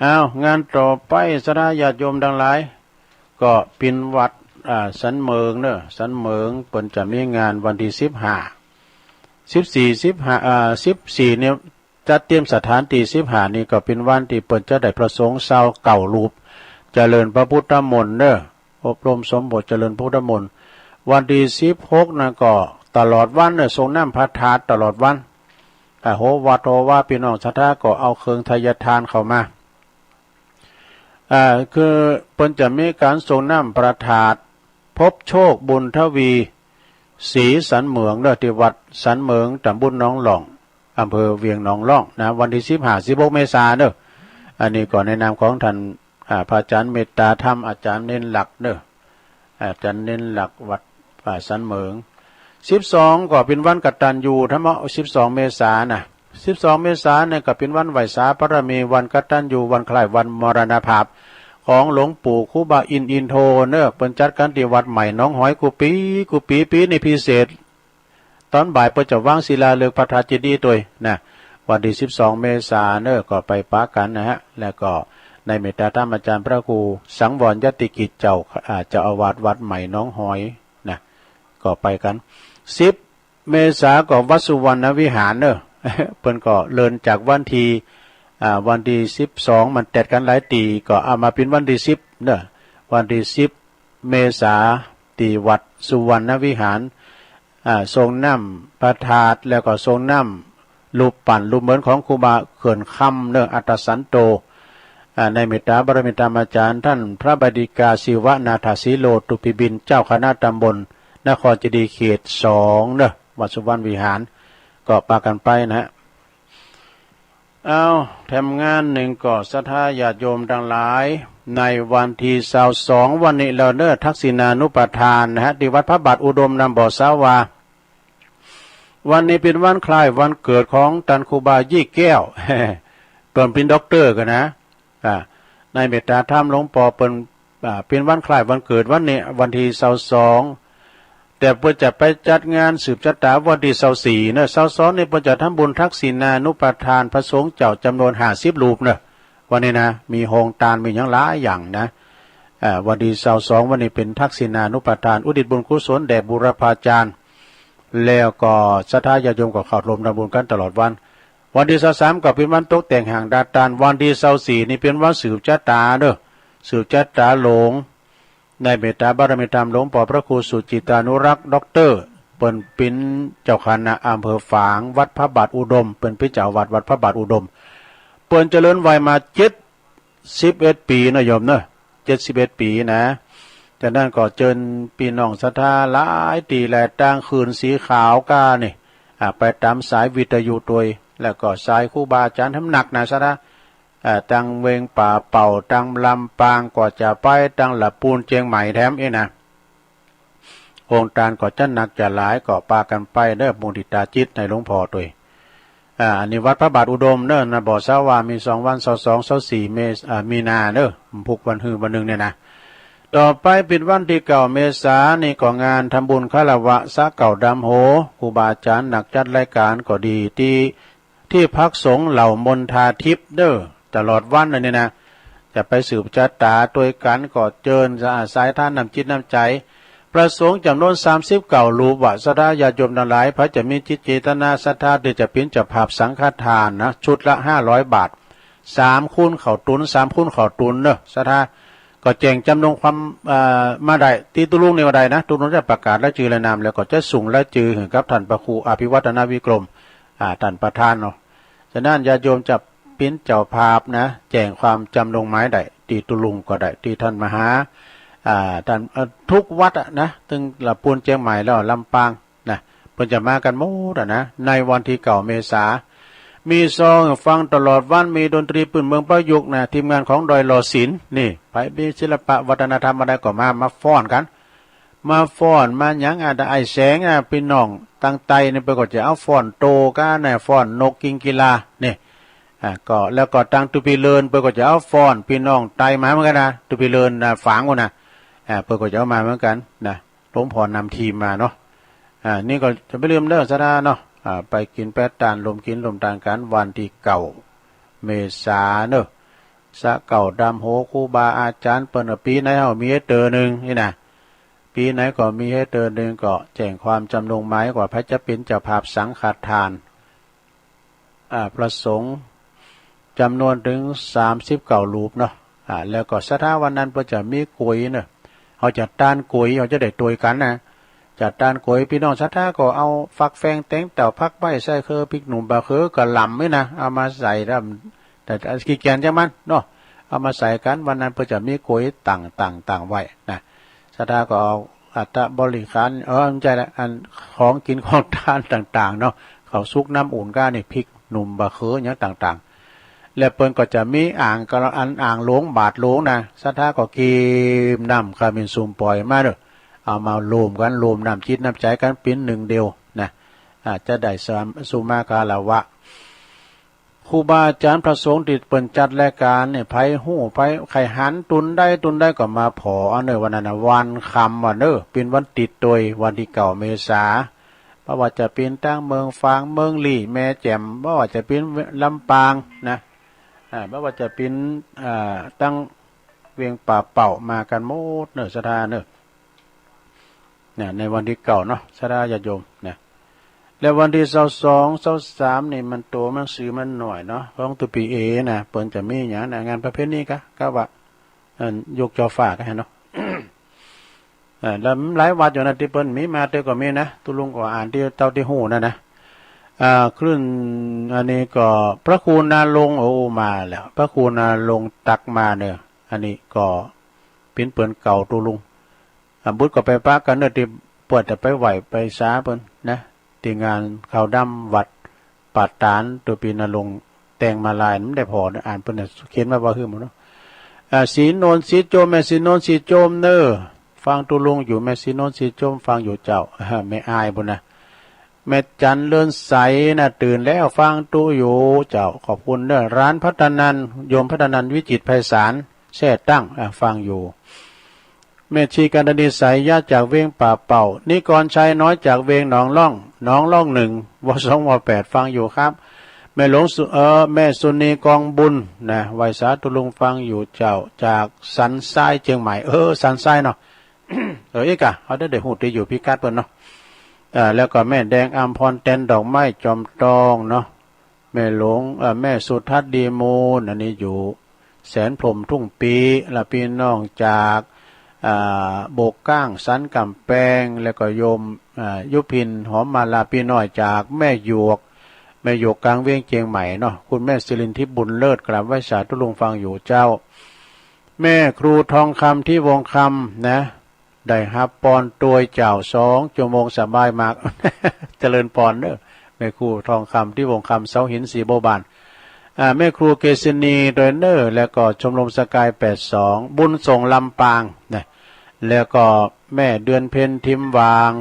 อ้าว งานต่อไป ศรัทธาญาติโยมตังหลาย ก็เป๋นวัด อ่า สันเหมิงเน่อ สันเหมิง เปิ้นจะมีงานวันตี้สิบห้า สิบสี่ สิบห้า อ่า สิบสี่เนี่ย จัดเตรียมสถานตี้ สิบห้านี่ก็เป๋นวันตี้เปิ้นจะได้พระสงฆ์ซาวเก้ารูป เจริญพระพุทธมนต์เน่อ อบรมสมโภช เจริญพุทธมนต์ วันตี้สิบหกนั้นก็ตลอดวันเน่อ สรงน้ำพระธาตุตลอดวัน อ่า โหวัดโหวา ปี้น้องศรัทธาก็เอาเครื่องไทยทานเข้ามา อ่า คือเปิ้นจะมีก๋านสรงน้ำพระธาตุ พบโชคบุญทวี ศรีสันเหมิงเน่อ ตี้วัดสันเหมิง ต๋ำบลหนองล่อง อำเภอเวียงหนองล่องนะ วันตี้สิบห้า สิบหกเมษาเน่อ อันนี้ก็ในนามของท่าน อ่า พระอาจารย์เมตตาธรรม อาจารย์เณรหลักเน่อ อาจารย์เณรหลักวัดป่าสันเหมิง สิบสองก็เป๋นวันกตัญญูธรรมะ สิบสองเมษานะ สิบสองเมษาเนี่ยก็เป๋นวันไหว้สาบารมี วันกตัญญู วันคล้ายวันมรณภาพของหลวงปู่ครูบาอินทร์อินโทเน่อ เปิ้นจัดกั๋นตี้วัดใหม่หนองหอยกู้ปี๋ กู้ปี๋ ปี๋นี้พิเศษ ต๋อนบ่ายเปิ้นจะวางศิลาฤกษ์พระธาตุเจดีย์ตวยนะ วันตี้สิบสองเมษาเน่อ ก็ไปปะกั๋นนะฮะ แล้วก็ในเมตตาธรรมอาจารย์พระครูสังวรยติกิจเจ้า อ่า เจ้าอาวาสวัดใหม่หนองหอยนะ ก็ไปกั๋น สิบเมษาก็วัดสุวรรณวิหารเน่อ เปิ้นก็เลื่อนจากวันตี้ อ่า วันตี้สิบสอง มันแต๊ดกั๋นหลายตี้ ก็เอามาเป๋นวันตี้สิบเน่อ วันตี้สิบเมษา ตี้วัดสุวรรณวิหาร อ่า สรงน้ำพระธาตุ แล้วก็สรงน้ำรูปปั้นรูปเหมือนของครูบาเขื่อนคำเน่อ อัตตสันโต อ่า ในเมตตาบารมีธรรมอาจารย์ท่านพระบดิกาศิวนาถสีโล ตุปิบิน เจ้าคณะตำบลนครเจดีย์เขตสองเน่อ วัดสุวรรณวิหาร ก็ปากั๋นไปนะฮะ อ้าว แถมงานนึ่งก็ศรัทธาญาติโยมตังหลาย ในวันตี้ซาวสองวันนี้แล้วเน่อ ทักษิณานุปทานนะฮะ ตี้วัดพระบาทอุดมน้ำบ่อสาวา วันนี้เป๋นวันคล้ายวันเกิดของต้านครูบายี่แก้ว เปิ้นเป๋นด็อกเตอร์กั๋นนะ อ่า ในเมตตาธรรมหลวงป้อเปิ้น อ่า เป๋นวันคล้ายวันเกิดวันนี้ วันตี้ซาวสอง แต่เปิ้นจะไปจัดงานสืบจะต๋าวันตี้ซาวสี่เน่อ ซาวสองนี่เปิ้นจะทำบุญทักษิณานุปทานพระสงฆ์เจ้าจ๋ำนวนห้าสิบรูปเน่อ วันนี้นะ มีโฮงตาน มีหยังหลายอย่างนะ อ่า วันตี้ซาวสองวันนี้เป๋นทักษิณานุปทาน อุทิศบุญกุศลแด่บูรพาจารย์ แล้วก็ศรัทธาญาติโยมก็เข้าร่วมทำบุญกั๋นตลอดวัน วันตี้ซาวสามก็เป๋นวันตกแต่งห้างดาตาน วันตี้ซาวสี่นี่เป๋นวันสืบจะต๋าเน่อ สืบจะต๋าหลวง ในเมตตาบารมีธรรมหลวงป้อพระครูสุจิตานุรักษ์ ด็อกเตอร์ เปิ้นเป๋นเจ้าคณะอำเภอฝาง วัดพระบาทอุดม เปิ้นเป๋นเจ้าอาวาสวัดพระบาทอุดม เปิ้นเจริญวัยมาเจ็ดสิบเอ็ดปี๋เน่อโยมเน่อ เจ็ดสิบเอ็ดปี๋นะ จากนั้นก็เจิญปี้น้องศรัทธาหลายตี้หลายตาง คลื่นสีขาวก้านี่ อ่า ไปต๋ามสายวิทยุตวย แล้วก็สายครูบาอาจ๋ารย์ทำนักนะศรัทธา อ่า ตังเวียงป่าเป่า ตังลำปาง ก็จะไปตังละปูนเจียงใหม่แถมอี้นะ โฮงตานก็จะหนักจะหลาย ก็ปากั๋นไปเด้อ มุติตาจิตในหลวงพ่อตวย อ่า อันนี้วัดพระบาทอุดมเด้อ นาบ่อสาว่า มีสองวัน ซาวสอง ซาวสี่ เมษ- อ่า มีนาเด้อ พุกวันฮือวันนึ่งเนี่ยนะ ต่อไปปิดวันตี้เก้าเมษานี่ก็งานทำบุญคารวะสระเก่าดำโห ครูบาอาจ๋ารย์หนักจัดรายก๋านก็ดี ตี้ ตี้พักสงฆ์เหล่ามณฑาทิพย์เด้อ ตลอดวันเลยเนี่ยนะ จะไปสืบจะต๋าตวยกั๋นก็เจิญสะอาดสายทานน้ำจิตน้ำใจ๋ พระสงฆ์จ๋ำนวนสามสิบเก้ารูปว่า ศรัทธาญาติโยมตังหลาย ใผจะมีจิตเจตนาศรัทธาตี้จะเป๋นเจ้าภาพสังฆทานนะ ชุดละห้าร้อยบาท สามคูณข้าวตุ๋น สามคูณข้าวตุ๋นเนาะ ศรัทธา ก็แจ้งจ๋ำนงความ เอ่อ มาได้ ตี้ตุ๊ลุงนี่ก็ได้นะ ตุ๊ลุงจะประกาศรายจื้อรายนาม แล้วก็จะส่งรายจื้อหื้อกับต้านพระครูอภิวัฒนวิกรม อ่า ต้านประธานเนาะ ฉะนั้นญาติโยมจะเป๋นเจ้าภาพนะ แจ้งความจ๋ำนงหมายได้ ตี้ตุ๊ลุงก็ได้ ตี้ต้านมหา อ่า ต้าน เอ่อ กู้วัดอะนะ ตึงละปูนเจียงใหม่แล้วลำปางนะ เปิ้นจะมากั๋นหมดอะนะ ในวันตี้เก้าเมษา มีซองฟังตลอดวัน มีดนตรีปื้นเมืองประยุกต์นะ ทีมงานของดอยหล่อศิลป์ นี่ ใผมีศิลปะวัฒนธรรมอันใดก็มา มาฟ้อนกั๋น มาฟ้อน มาหยังอะ แต่ไอ้แสงอะ ปี้น้องตางใต้นี่เปิ้นก็จะเอาฟ้อนโตกั๋นนะ ฟ้อนนกกิงกิลา นี่ อ่า ก็ แล้วก็ตางตุ๊ปีเลิน เปิ้นก็จะเอาฟ้อนปี้น้องใต้มาเหมือนกั๋นนะ ตุ๊ปีเลินนะ ฝางปู๊นนะ อ่า เปิ้นก็จะเอามาเหมือนกั๋นนะ หลวงพ่อนำทีมมาเนาะ อ่า นี่ก็จะบ่ลืมเด้อ ศรัทธาเนาะ อ่า ไปกิ๋นไปตาน ร่วมกิ๋นร่วมตานกั๋น วันตี้เก้าเมษาเนาะ สระเก่าดำโห ครูบาอาจ๋ารย์เปิ้น ปี๋ไหนเฮามีหื้อเตื้อนึ่งนี่นะ ปี๋ไหนก็มีหื้อเตื้อนึ่ง ก็แจ้งความจ๋ำนงหมายว่าใผจะเป๋นเจ้าภาพสังฆทาน อ่า พระสงฆ์จ๋ำนวนเถิงสามสิบเก้ารูปเนาะ อ่า แล้วก็ศรัทธาวันนั้นเปิ้นจะมีก๋วยเนาะ เฮาจัดตานก๋วย เฮาจะได้ตวยกั๋นนะ จัดตานก๋วย ปี้น้องศรัทธาก็เอาฟักแฟง แตงเต้า ผักไบ้ ไส้เคือ พริกหนุ่ม บะเขือ กะหล่ำนี่นะ เอามาใส่ แต่ขี้เกียจจังมันเนาะ เอามาใส่กั๋น วันนั้นเปิ้นจะมีก๋วยต่างๆ ต่างไว้นะ ศรัทธาก็เอาอัฐบริขาร เออ บ่ใจ้ละ อันของกิ๋นของตานต่างๆ เนาะ ข้าวสุกน้ำอุ่นก้านี่ พริกหนุ่ม บะเขือ หยังต่างๆ แล้วเปิ้นก็จะมีอ่างกะละ อันอ่างหลวง บาตรหลวงนะ ศรัทธาก็กีมน้ำขมิ้นสูมป่อยมาเนาะ เอามาโฮมกั๋น โฮมน้ำจิตน้ำใจ๋กั๋นเป๋นนึ่งเดียวนะ อ่า จะได้สาม สุมาคารวะ ครูบาอาจ๋ารย์พระสงฆ์ตี้เปิ้นจัดรายก๋านนี่ ใผฮู้ ใผใค่หัน ตุ๊นใดตุ๊นใดก็มาผ่อเอาเนาะ วันนั้นน่ะ วันค่ำว่าเนาะ เป๋นวันติดตวย วันตี้เก้าเมษา บ่ว่าจะเป๋นตางเมืองฝาง เมืองลี้ แม่แจ่ม บ่ว่าจะเป๋นลำปางนะ อ่า บ่ว่าจะเป๋น อ่า ตางเวียงป่าเป่า มากั๋นหมดเนาะ ศรัทธาเนาะ เนี่ย ในวันตี้เก้าเนาะ ศรัทธาญาติโยมนะ แล้ววันตี้ซาวสอง ซาวสามนี่มันตั๋วหนังสือมันน้อยเนาะ ของตุ๊ปี๋เอนะ เปิ้นจะมีหยังนะ งานประเพณีกะ กะว่า อัน ยกจอฟ้าก็หันเนาะ เออ แล้วหลายวัดอยู่นะ ตี้เปิ้นมีมาเตื้อก็มีนะ ตุ๊ลุงก็อ่านตี้ เต้าตี้ฮู้นั่นนะ อ่า คลื่น อันนี้ก็พระครูณรงค์ โอ้ มาแล้ว พระครูณรงค์ตักมาเนาะ อันนี้ก็เป๋นเปื้อนเก่าตุ๊ลุง อ่า บุตรก็ไปปะกั๋นเนาะ ตี้เปิ้นจะไปไหว้ไปสาเปิ้นนะ ตี้งานขาวดำวัดป่าตาด ตุ๊ปี๋ณรงค์แต่งมาลาย มันได้ผ่อเนาะ อ่านเปิ้นน่ะเขียนมาว่าหื้อหมดเนาะ อ่า ศรีนนท์ ศรีโจม แม่ศรีนนท์ ศรีโจมเนาะ ฟังตุ๊ลุงอยู่ แม่ศรีนนท์ ศรีโจม ฟังอยู่เจ้า อ่า แม่อายปู๊นนะ แม่จันทร์ เรือนใสนะ ตื่นแล้ว ฟังตุ๊อยู่เจ้า ขอบคุณเนาะ หลานพัฒนันท์ โยมพัฒนันท์ วิจิตรไพศาล แซ่ตั้ง อ่า ฟังอยู่ แม่ชีกันตนี สายยะ จากเวียงป่าเป่า นิกรชัยน้อย จากเวียงหนองล่อง หนองล่องหนึ่ง ว สอง ว แปด ฟังอยู่ครับ แม่หลวงสุ- เอ่อ แม่สุนี กองบุญนะ ไหว้สาตุ๊ลุง ฟังอยู่เจ้า จากสันทรายเจียงใหม่ เออ สันทรายเนาะ เออ อีกอะ เฮาได้ ได้ฮู้ตี้อยู่พิกัดเปิ้นเนาะ เอ่อ แล้วก็แม่แดงอำพร แตนดอกไม้ จอมตองเนาะ แม่หลวง เอ่อ แม่สุทัศน์ ดีมูล อันนี้อยู่แสนพรหม ทุ่งปี และปี้น้องจาก อ่า โบกก้าง สันก๋ำแปง แล้วก็โยม อ่า ยุพิน หอมมาลา ปี้น้อยจากแม่หยวก แม่หยวกกลางเวียงเจียงใหม่เนาะ คุณแม่สิรินทิพย์ บุญเลิศ กราบไหว้สาตุ๊ลุง ฟังอยู่เจ้า แม่ครูทองคำ ที่วงคำนะ ได้ฮับปอนตวยเจ้า สองชั่วโมงสบายมาก เจริญปอนเนาะ แม่ครูทองคำ ที่วงคำ เสาหิน สีบัวบาน อ่า แม่ครูเกษินี ดอยเน่อ แล้วก็ชมรมสกาย แปดสอง บุญส่ง ลำปางนะ แล้วก็แม่เดือนเพ็ญ ทิมวาง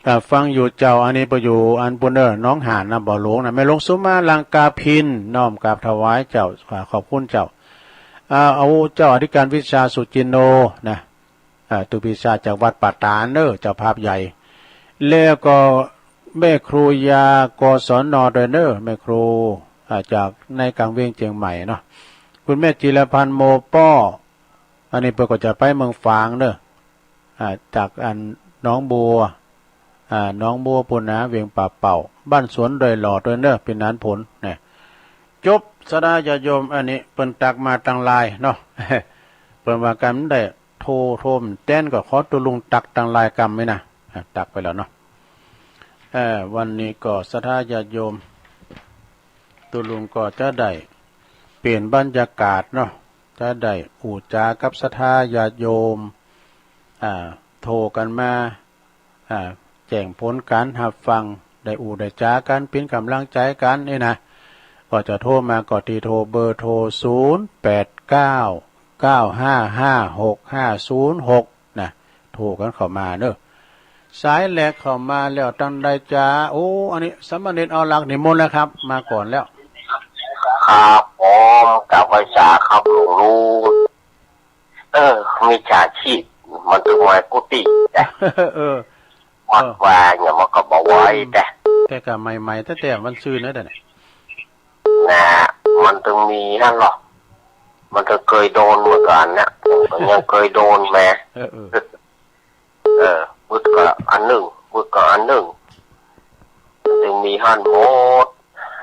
อ่า ฟังอยู่เจ้า อันนี้ไปอยู่อันปุ้นเน่อ หนองหานนะ บ่อหลวงนะ แม่หลวงสุมา ลังกาภิณ น้อมกราบถวายเจ้า อ่า ขอบคุณเจ้า อ่า เอาเจ้าอธิการวิชา สุจินโนนะ อ่า ตุปิชาจากวัดป่าตาดเน่อ เจ้าภาพใหญ่ แล้วก็แม่ครูยา กศน ดอยเน่อ แม่ครู อ่า จากในกลางเวียงเจียงใหม่เนาะ คุณแม่จิรพันธ์ โมป้อ อันนี้เปิ้นก็จะไปเมืองฝางเน่อ อ่า จากอันหนองบัว อ่า หนองบัวปุ้นนะ เวียงป่าเป้า บ้านสวนดอยหล่อ ดอยเน่อ เป๋นหนานผลนะ จบ ศรัทธาญาติโยม อันนี้เปิ้นตักมาตางไลน์เนาะ เปิ้นว่ากั๋นได้โทร โทรบ่แต๊น ก็ขอตุ๊ลุงตักตางไลน์กำไว้นะ อ่ะ ตักไปแล้วเนาะ เอ่อ วันนี้ก็ศรัทธาญาติโยม ตุ๊ลุงก็จะได้เปลี่ยนบรรยากาศเนาะ จะได้อู้จ๋ากับศรัทธาญาติโยม อ่า โทรกั๋นมา อ่า แจ้งผลก๋านฮับฟัง ได้อู้ได้จ๋ากั๋น เป๋นก๋ำลังใจ๋กั๋นนี่นะ ก็จะโทรมาก็ตี้โทรเบอร์โทร ศูนย์แปดเก้า เก้าห้าห้า หกห้าศูนย์หก นะ โทรกั๋นเข้ามาเน่อ สายแรกเข้ามาแล้ว ตางใดจ๊ะ โอ้ อันนี้สามเณรเอาหลักนิมนต์แล้วครับ มาก่อนแล้ว ครับผม กราบไหว้สาครับหลวงลุง เออ มิจฉาชีพมันตึงมากู้ตี้ เออ วัดวาอย่างมันก็บ่ไหว อืม แต่ แต่ก็ใหม่ๆ แต๊ๆ มันซื่อเน่อ เดี๋ยวนี้ นะ มันตึงมีหั้นลอ มันตึงเกยโดนเหมือนกั๋นนะ ผมก็ยังเกยโดนมา เออ เออ เออ วึดก็อันนึ่ง วึดก็อันนึ่ง มันตึงมีหั้นหมด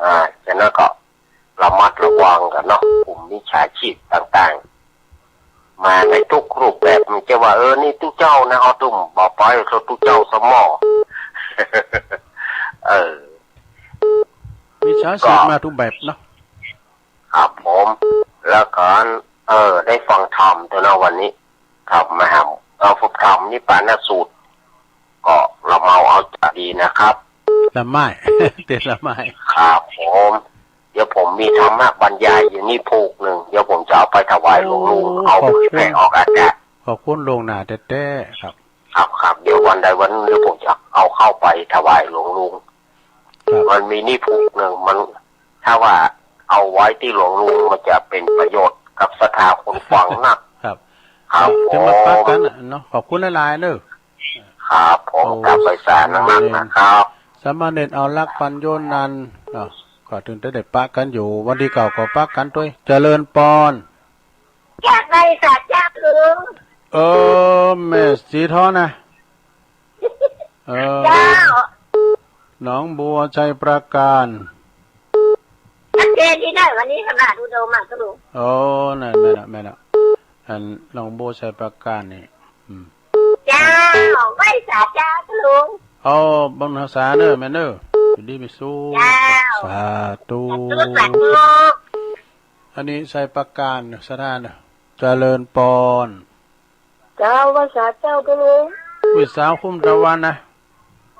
อ่า ฉะนั้นก็ ระมัดระวังกั๋นเนาะ กลุ่มมิจฉาชีพต่างๆ มาในทุกรูปแบบ มันจะว่า เออ นี่ตุ๊เจ้านะ เอาตุ้ม บ่ปล่อยเขาตุ๊เจ้าสมอ เออ มิจฉาชีพ ก็ มาทุกแบบเนาะ ครับผม แล้วก็ เออ ได้ฟังธรรมด้วยเนาะวันนี้ ครับ มาหา เอาฟังธรรมนิพพานสูตร ก็ละเมาเอาจ๋าดีนะครับ ละไม้ เต้นละไม้ ครับผม เดี๋ยวผมมีธรรมะบรรยายอยู่นี่ผูกหนึ่ง เดี๋ยวผมจะเอาไปถวายหลวงลุง โอ้ เอาเผยแผ่ออกอากาศ ขอบคุณล่วงหน้าแต๊ๆ ครับ ครับ ครับ เดี๋ยววันใดวันหนึ่งเดี๋ยวผมจะเอาเข้าไปถวายหลวงลุง ครับ มันมีนี่ผูกหนึ่ง มัน ถ้าว่าเอาไว้ตี้หลวงลุง มันจะเป๋นประโยชน์กับศรัทธาคนฟังนัก ครับ ครับ ครับ จะมาปะกั๋น ผม น่ะเนาะ ขอบคุณหลายๆ เน่อ ครับผม โอ้ กราบไหว้สานักๆ นะครับ สามเณรเอาหลักปัญโญนันท์ อ่ะ ก็ตึงได้ปะกั๋นอยู่ วันตี้เก้าก็ปะกั๋นตวย เจริญปอน กราบไหว้สาเจ้าลุง เออ แม่สีทองนะ เออ เจ้า หนองบัวไชยปราการ ชัดเจนตี้เน่อ วันนี้สวัสดีโดมอ่ะลุง โอ้ นั่นแม่นละ แม่นละ อันหนองบัวไชยปราการนี่ อืม เจ้า ไหว้สาเจ้าลุง เอาบุญฮักษาเน่อแม่เน่อ อยู่ดีมีสุข เจ้า สาธุ สาธุ สาธุ อันนี้ไชยปราการ ศรัทธาเน่อ เจริญปอน เจ้า ไหว้สาเจ้าลุง ไหว้สาคุ้มตะวันนะ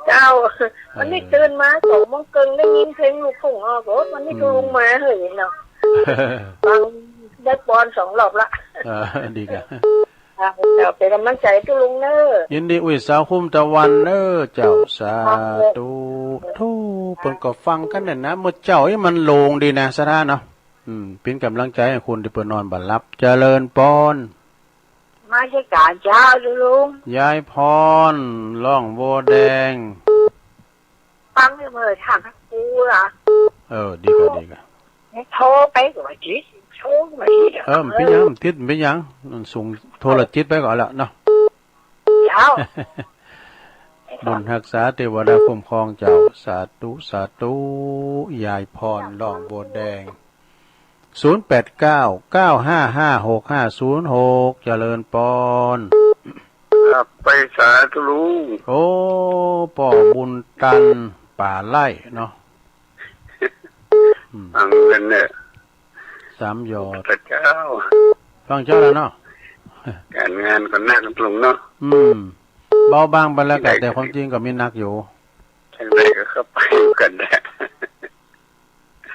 เจ้า เออ วันนี้ตื่นมาสองโมงเกิ่ง ได้ยินเพลงลูกทุ่งออกโอ้ วันนี้ อืม ลุงมาเหยเนาะ ฟังได้ปอนสองรอบละ เออ ดีกะ เจ้า เจ้า เป๋นก๋ำลังใจ๋ตุ๊ลุงเน่อ ยินดี ไหว้สาคุ้มตะวันเน่อเจ้า สาธุ ธุ เปิ้นก็ฟังกั๋นเนี่ยนะ เมื่อเจ๊าอี้มันโล่งดีนะ ศรัทธาเนาะ อืม เป๋นก๋ำลังใจ๋หื้อคนตี้เปิ้นนอนบ่หลับ เจริญปอน นมัสก๋านเจ้าลุง ยายพร ร่องบัวแดง ฟังอยู่เมื่อทางกูล่ะ เออ ดีกะ ดีกะ โทรไปก็บ่ติด โทรก็บ่ติด เออ มันเป๋นหยัง มันติด มันเป๋นหยัง มันส่งโทรจิตไปก่อนละเนาะ เจ้า บุญฮักษาเตวดาคุ้มครองเจ้า สาธุ สาธุ ยายพร ร่องบัวแดง ศูนย์แปดเก้า เก้าห้าห้า หกห้าศูนย์หก เจริญปอน ครับ ไหว้สาตุ๊ลุง โอ้ ป้อบุญตัน ป่าไร่เนาะ อืม ฟังกั๋นเน่อ สามยอด พระเจ้า ฟังเจ้าแล้วเนาะ ก๋านงานก็หนักตุ๊ลุงเนาะ อืม เบาบางไปแล้วกะ แต่ความจริงก็มีหนักอยู่ จังใดก็เข้าไปอยู่กั๋นแหละ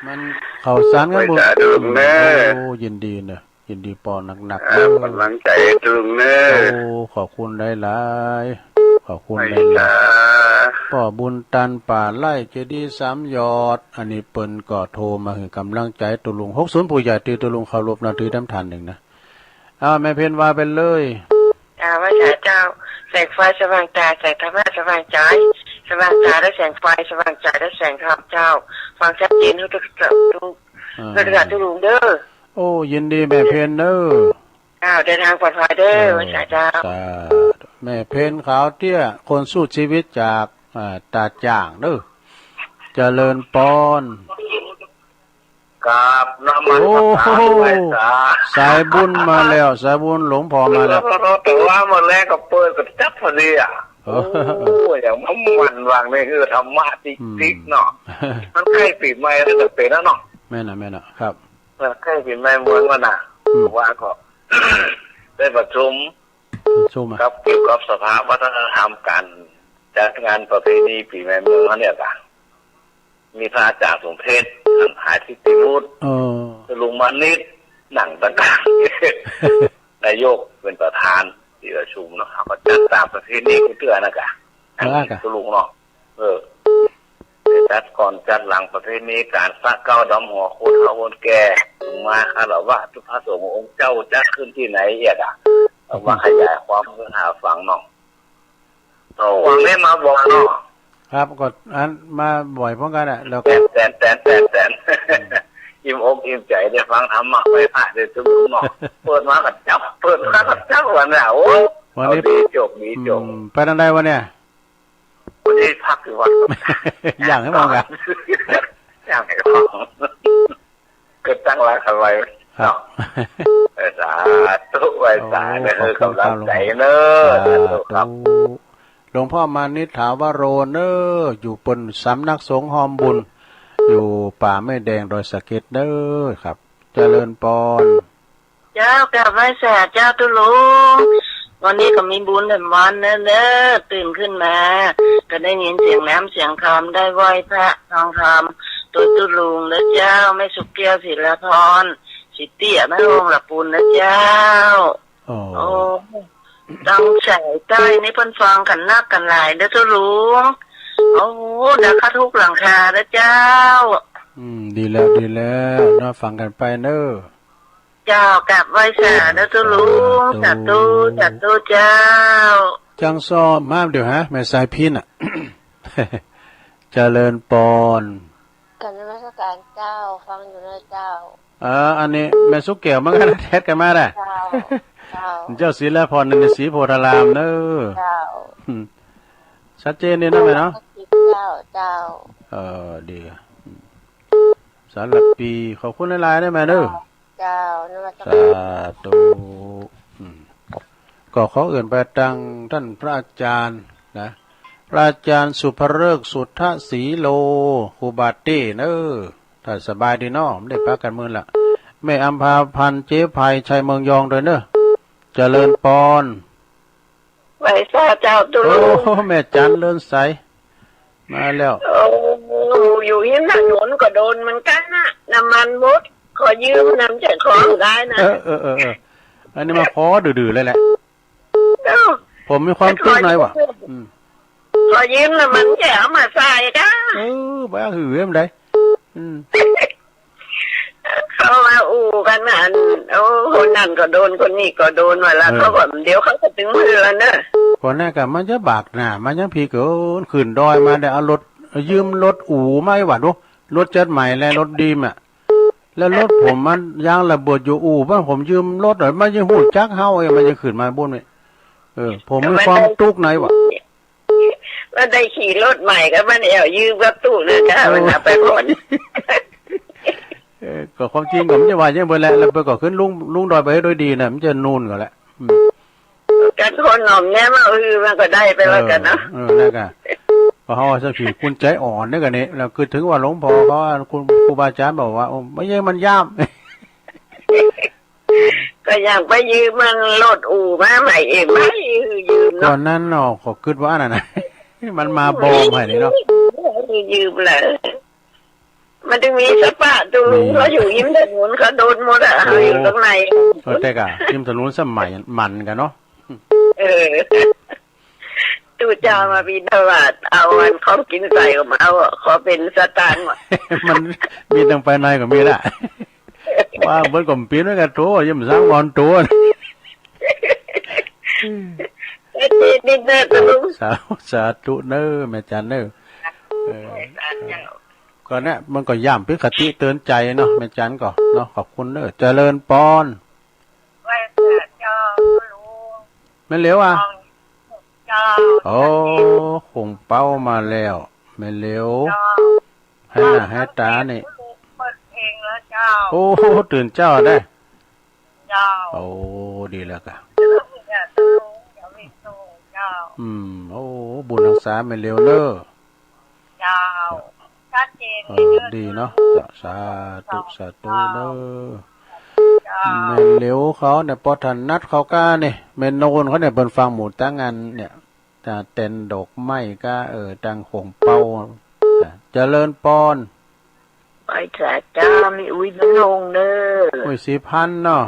มันข้าวสารกันบุญ ไหว้สาธุเนอะ โอ้ ยินดีเนอะ ยินดีปอหนักๆ เออ เนอะ ก๋ำลังใจ๋ตุลุงเนอะ โอ้ ขอบคุณหลายๆ ขอบคุณหลายๆ ไหว้สา ป้อบุญตัน ป่าไร่ เจดีย์สามยอด อันนี้เปิ้นก็โทรมาหื้อก๋ำลังใจ๋ตุลุง หกศูนย์ ผู้ใหญ่ตี้ตุลุงเคารพนับถือต๋ามท่านนึ่งนะ อ้าว แม่เพ็ญว่าไปเลย อ่า ไหว้สาเจ้า แสงไฟสว่างต๋า แสงธรรมะสว่างใจ๋ สว่างต๋าด้วยแสงไฟ สว่างใจ๋ด้วยแสงธรรมเจ้า ฟังชัดเจนทุกๆ ทุก อ่า ทุกๆ ทุกลุงเด้อ โอ้ ยินดีแม่เพ็ญเด้อ อ้าว เดินทางปลอดภัยเด้อ เออ ไหว้สาเจ้า สาธุ แม่เพ็ญขาวเตี้ย คนสู้ชีวิตจาก อ่า ต๋าจ่างเด้อ เจริญปอน กราบนมัสการ โอ้โห ไหว้สา สายบุญมาแล้ว สายบุญหลวงพ่อมาแล้ว แต่ว่าเมื่อแลงก็เปิดก็จับพอดีอะ เออ โอ้ อย่างมันมันวางในเฮือธรรมะติ๊กๆ เนาะ อืม มันใกล้ปี๋ใหม่แล้วจะเป๋นแล้วเนาะ แม่นน่ะ แม่นน่ะ ครับ มันใกล้ปี๋ใหม่เมืองแล้วนะ อืม ว่าก็ ได้ประชุม ประชุมอะ กับเกี่ยวกับสภาวัฒนธรรมก๋านจัดงานประเพณีปี๋ใหม่เมืองเฮาเนี่ยก่ะ มีพระอาจ๋ารย์สมเพชร หาญทิติมูต เออ ลุงมานิต นั่งตังก๋าง นายกเป๋นประธานตี้ประชุมเนาะ เฮาก็จัดต๋ามประเพณีกู้เตื้อนะก่ะ เออ อันนี้ก่ะ ตุลุงเนาะ เออ จัดก่อนจัดหลังประเพณีก๋านสะเก๊าดำหัวคนเฒ่าคนแก่ ลงมาคารวะพระสงฆ์องค์เจ้า จัดขึ้นตี้ไหนเอียดอะ เอามาขยายความหื้อหาฟังเนาะ โอ้ หวังได้มาบ่อยเนาะ ครับ ก็อันมาบ่อยพร้อมกั๋นอะ แล้วก็ แตน แตน แตน แตน อืม อิ่มอกอิ่มใจ๋ได้ฟังธรรมะไหว้พระได้ตึงเนาะ เปิดมาก็จับ เปิดมาก็จับวันน่ะ โอ้ วันนี้ เอาดีจบ ดีจบ อืม ไปตางใดวันเนี่ย วันนี้พักอยู่วัด อย่างให้มองกัน อย่างให้มอง ก็ตั้งหลักเอาไว้ ครับ เนาะ เออ สาธุ ไหว้สา โอ้ เด้อ ขอบคุณครับ ก๋ำลังใจ๋เนอะ หลวงพ่อ สาธุครับ สาธุ หลวงพ่อมานิตถาวโรเนอะ อยู่เปิ้นสำนักสงฆ์ฮอมบุญ อยู่ป่าไม้แดงดอยสะเก็ดเนอะครับ เจริญปอน เจ้า กราบไหว้สาเจ้าตุ๊ลุง วันนี้ก็มีบุญแถมวันเนอะ เนอะ ตื่นขึ้นมา ก็ได้ยินเสียงน้ำเสียงธรรม ได้ไหว้พระฟังธรรม ตุ๊ลุงเนอะเจ้า แม่สุกแก้ว ศิลาพร ศรีเตี้ย แม่องค์ละปูนเนอะเจ้า โอ้ โอ้ ตังสายใต้นี่เปิ้นฟังกั๋นนักกั๋นหลายเนอะตุ๊ลุง โอ้ เดี๋ยวเข้าทุกหลังคาเนอะเจ้า อืม ดีแล้ว ดีแล้วเนาะ ฟังกั๋นไปเนอะ เจ้า กราบไหว้สาเนอะตุ๊ลุง สาธุ สาธุ สาธุเจ้า จังซ้อมมาเดี๋ยวฮะ แม่สายพิณน่ะ เจริญปอน กราบนมัสการเจ้า ฟังอยู่นะเจ้า เออ อันนี้แม่สุกแก้วเหมือนกั๋น แท็กกั๋นมาน่ะ เจ้า เจ้า เจ้าศิลาพร ในศรีโพธารามเนอะ เจ้า อืม ชัดเจนดีนะแม่เนาะ เจ้า เจ้า เออ ดี สำหรับปี ขอบคุณหลายๆ นะแม่เนอะ เจ้า นมัสการ สาธุ อืม ก็ขอเอิ้นไปตางต้านพระอาจ๋ารย์นะ พระอาจ๋ารย์สุภฤกษ์ สุทธศรีโล ครูบาเต้เนอะ ถ้าสบายดีเนาะ บ่ได้ปะกั๋นเมินละ แม่อำภาพันธ์ เจ๊ไพ ชัยเมืองยองด้วยเนอะ เจริญปอน ไหว้สาเจ้าตุ๊ลุง โอ้ แม่จันเลินใส มาแล้ว โอ้ อยู่ริมถนนก็โดนเหมือนกั๋นนะ น้ำมันหมด ขอยืมน้ำใจของได้นะ เออ เออ เออ เออ อันนี้มาขอดื้อๆ เลยแหละ เอ้า ผมมีความตุ๊กข์หน่อยว่ะ อืม ขอยืมน้ำมันจะเอามาใส่ก้า เออ บ่หื้อเอ็มใด อืม เขาว่าอู้กั๋นอัน โอ้ คนนั้นก็โดน คนนี้ก็โดน ว่าละ เออ เขาก็ เดี๋ยวเขาก็ตึงมือแล้วเนอะ ก่อนหน้าก็มันจะบากหน้า มันยังผีเกิ๋น ขึ้นดอยมาได้เอารถ ยืมรถอู่มาไอ้หวัดดู รถจัดใหม่และรถดีมอะ แล้วรถผมมันยางระเบิดอยู่อู่บ้าน ผมยืมรถหน่อย มันยังฮู้จักเฮาเอง มันยังขึ้นมาบุ้นนี่ เออ ผมมีความตุ๊กข์หน่อยว่ะ มันได้ขี่รถใหม่ก็มันแอ่วยืมกับตุ๊กนะจ๊ะ เออ มันเอาไปผ่อน เออ ก็ความจริงก็มันจะว่าอย่างเปิ้นแหละ แล้วเปิ้นก็ขึ้นลุง ลุงดอยไปให้ด้วยดีนะ มันจะนูนก่อนแหละ อืม กั๋นคนหน่อมแนมเอา เออ มันก็ได้ไปแล้วกั๋นเนาะ เออ เออ นั่นก็ เพราะเฮาสักทีคุณใจอ่อนเนี่ยกั๋นนี่ แล้วคือถึงว่าหลวงพ่อเขา คุณครูบาอาจ๋ารย์บอกว่า โอ้ บ่ใจ้มันย่าม ก็อยากไปยืมมันรถอู่มาใหม่เอง บ่หื้อยืมเนาะ ก่อนนั้นเนาะ ก็กึ๊ดว่านั่นน่ะ มันมาบ่ใหม่นี่เนาะ ยืมเลย มันจึงมีสปะ ตุ๊ลุง มี เขาอยู่ริมถนน เขาโดนหมดอะ โอ้ เขาอยู่ตรงไหน เออ แต่ก่าริมถนนสมัยมันกั๋นเนาะ เออ ตุ๊เจ้ามาบิณฑบาต เอาอันของกิ๋นใส่ก็บ่เอาอะ ขอเป๋นสตางค์อะ มันมีตังไปในก็มีละ ว่าเปิ้นก็เป๋นไว้กับตั๋ว ยังบ่สร้างบ่อนตั๋ว เออ นิดเดียว ตุ๊ลุง สา สาธุเน่อ แม่จันเน่อ เออ สาธุ ก็เนี่ย มันก็ย่ำเป๋นคติเตือนใจ๋เนาะ แม่จันก็เนาะ ขอบคุณเน่อ เจริญปอน ไหว้สาเจ้า ตุ๊ลุง แม่เหลียวอะ เจ้า โอ้ ขงเป๊ามาแล้ว แม่เหลียว เจ้า หื้อหน้าหื้อต๋านี่ เปิดเพลงแล้วเจ้า โอ้ ตื่นเจ๊าได้ เจ้า โอ้ ดีแล้วก่ะ เจ้า อืม โอ้ บุญหักษาแม่เหลียวเน่อ เจ้า ชัดเจน เออ ดีเนาะ เจ้า สาธุ สาธุเน่อ เจ้า แม่เหลียวเขาเนี่ย ปอถนัดเขาก้าเนี่ย แม่โนนเขาเนี่ย เปิ้นฟังหมดตังอันเนี่ย ตาแตนดอกไม้ก้า เออ ตังขงเป๊า เจริญปอน ไหว้สาเจ้า แม่อุ๊ย แม่โนนเน่อ อุ๊ย ศรีพันธ์เนาะ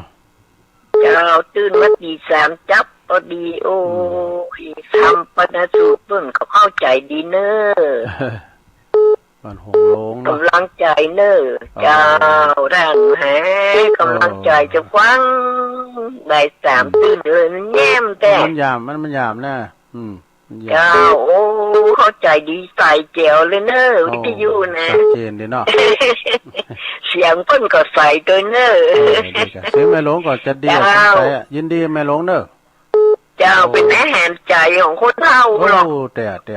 เจ้า ตื่นมาตี๋สามจั๊บปอดี โอ้ อืม ย ธรรมปนสูตรเปิ้นก็เข้าใจ๋ดีเน่อ บ้านหงส์โลงเนาะ ก๋ำลังใจ๋เน่อ เออ เจ้า ดังแฮ ก๋ำลังใจ๋ เออ จะฟัง บ่ายสาม อืม ตื่นเลย มันแย้มแต๊ มันยาม มัน มันยามนะ อืม มันยาม เจ้า โอ้ เข้าใจ๋ดี ใสแจ๋วเลยเน่อ โอ้ วิทยุนะ ชัดเจนดีเนาะ เสียงเปิ้นก็ใสตวยเน่อ เออ ดีก่ะ เสียงแม่หลวงก็จะดี เจ้า สงสัยอะ ยินดีแม่หลวงเน่อ เจ้า โอ้ เป๋นอาหารใจ๋ของคนเฮาเนาะ โอ้ แต่ แต่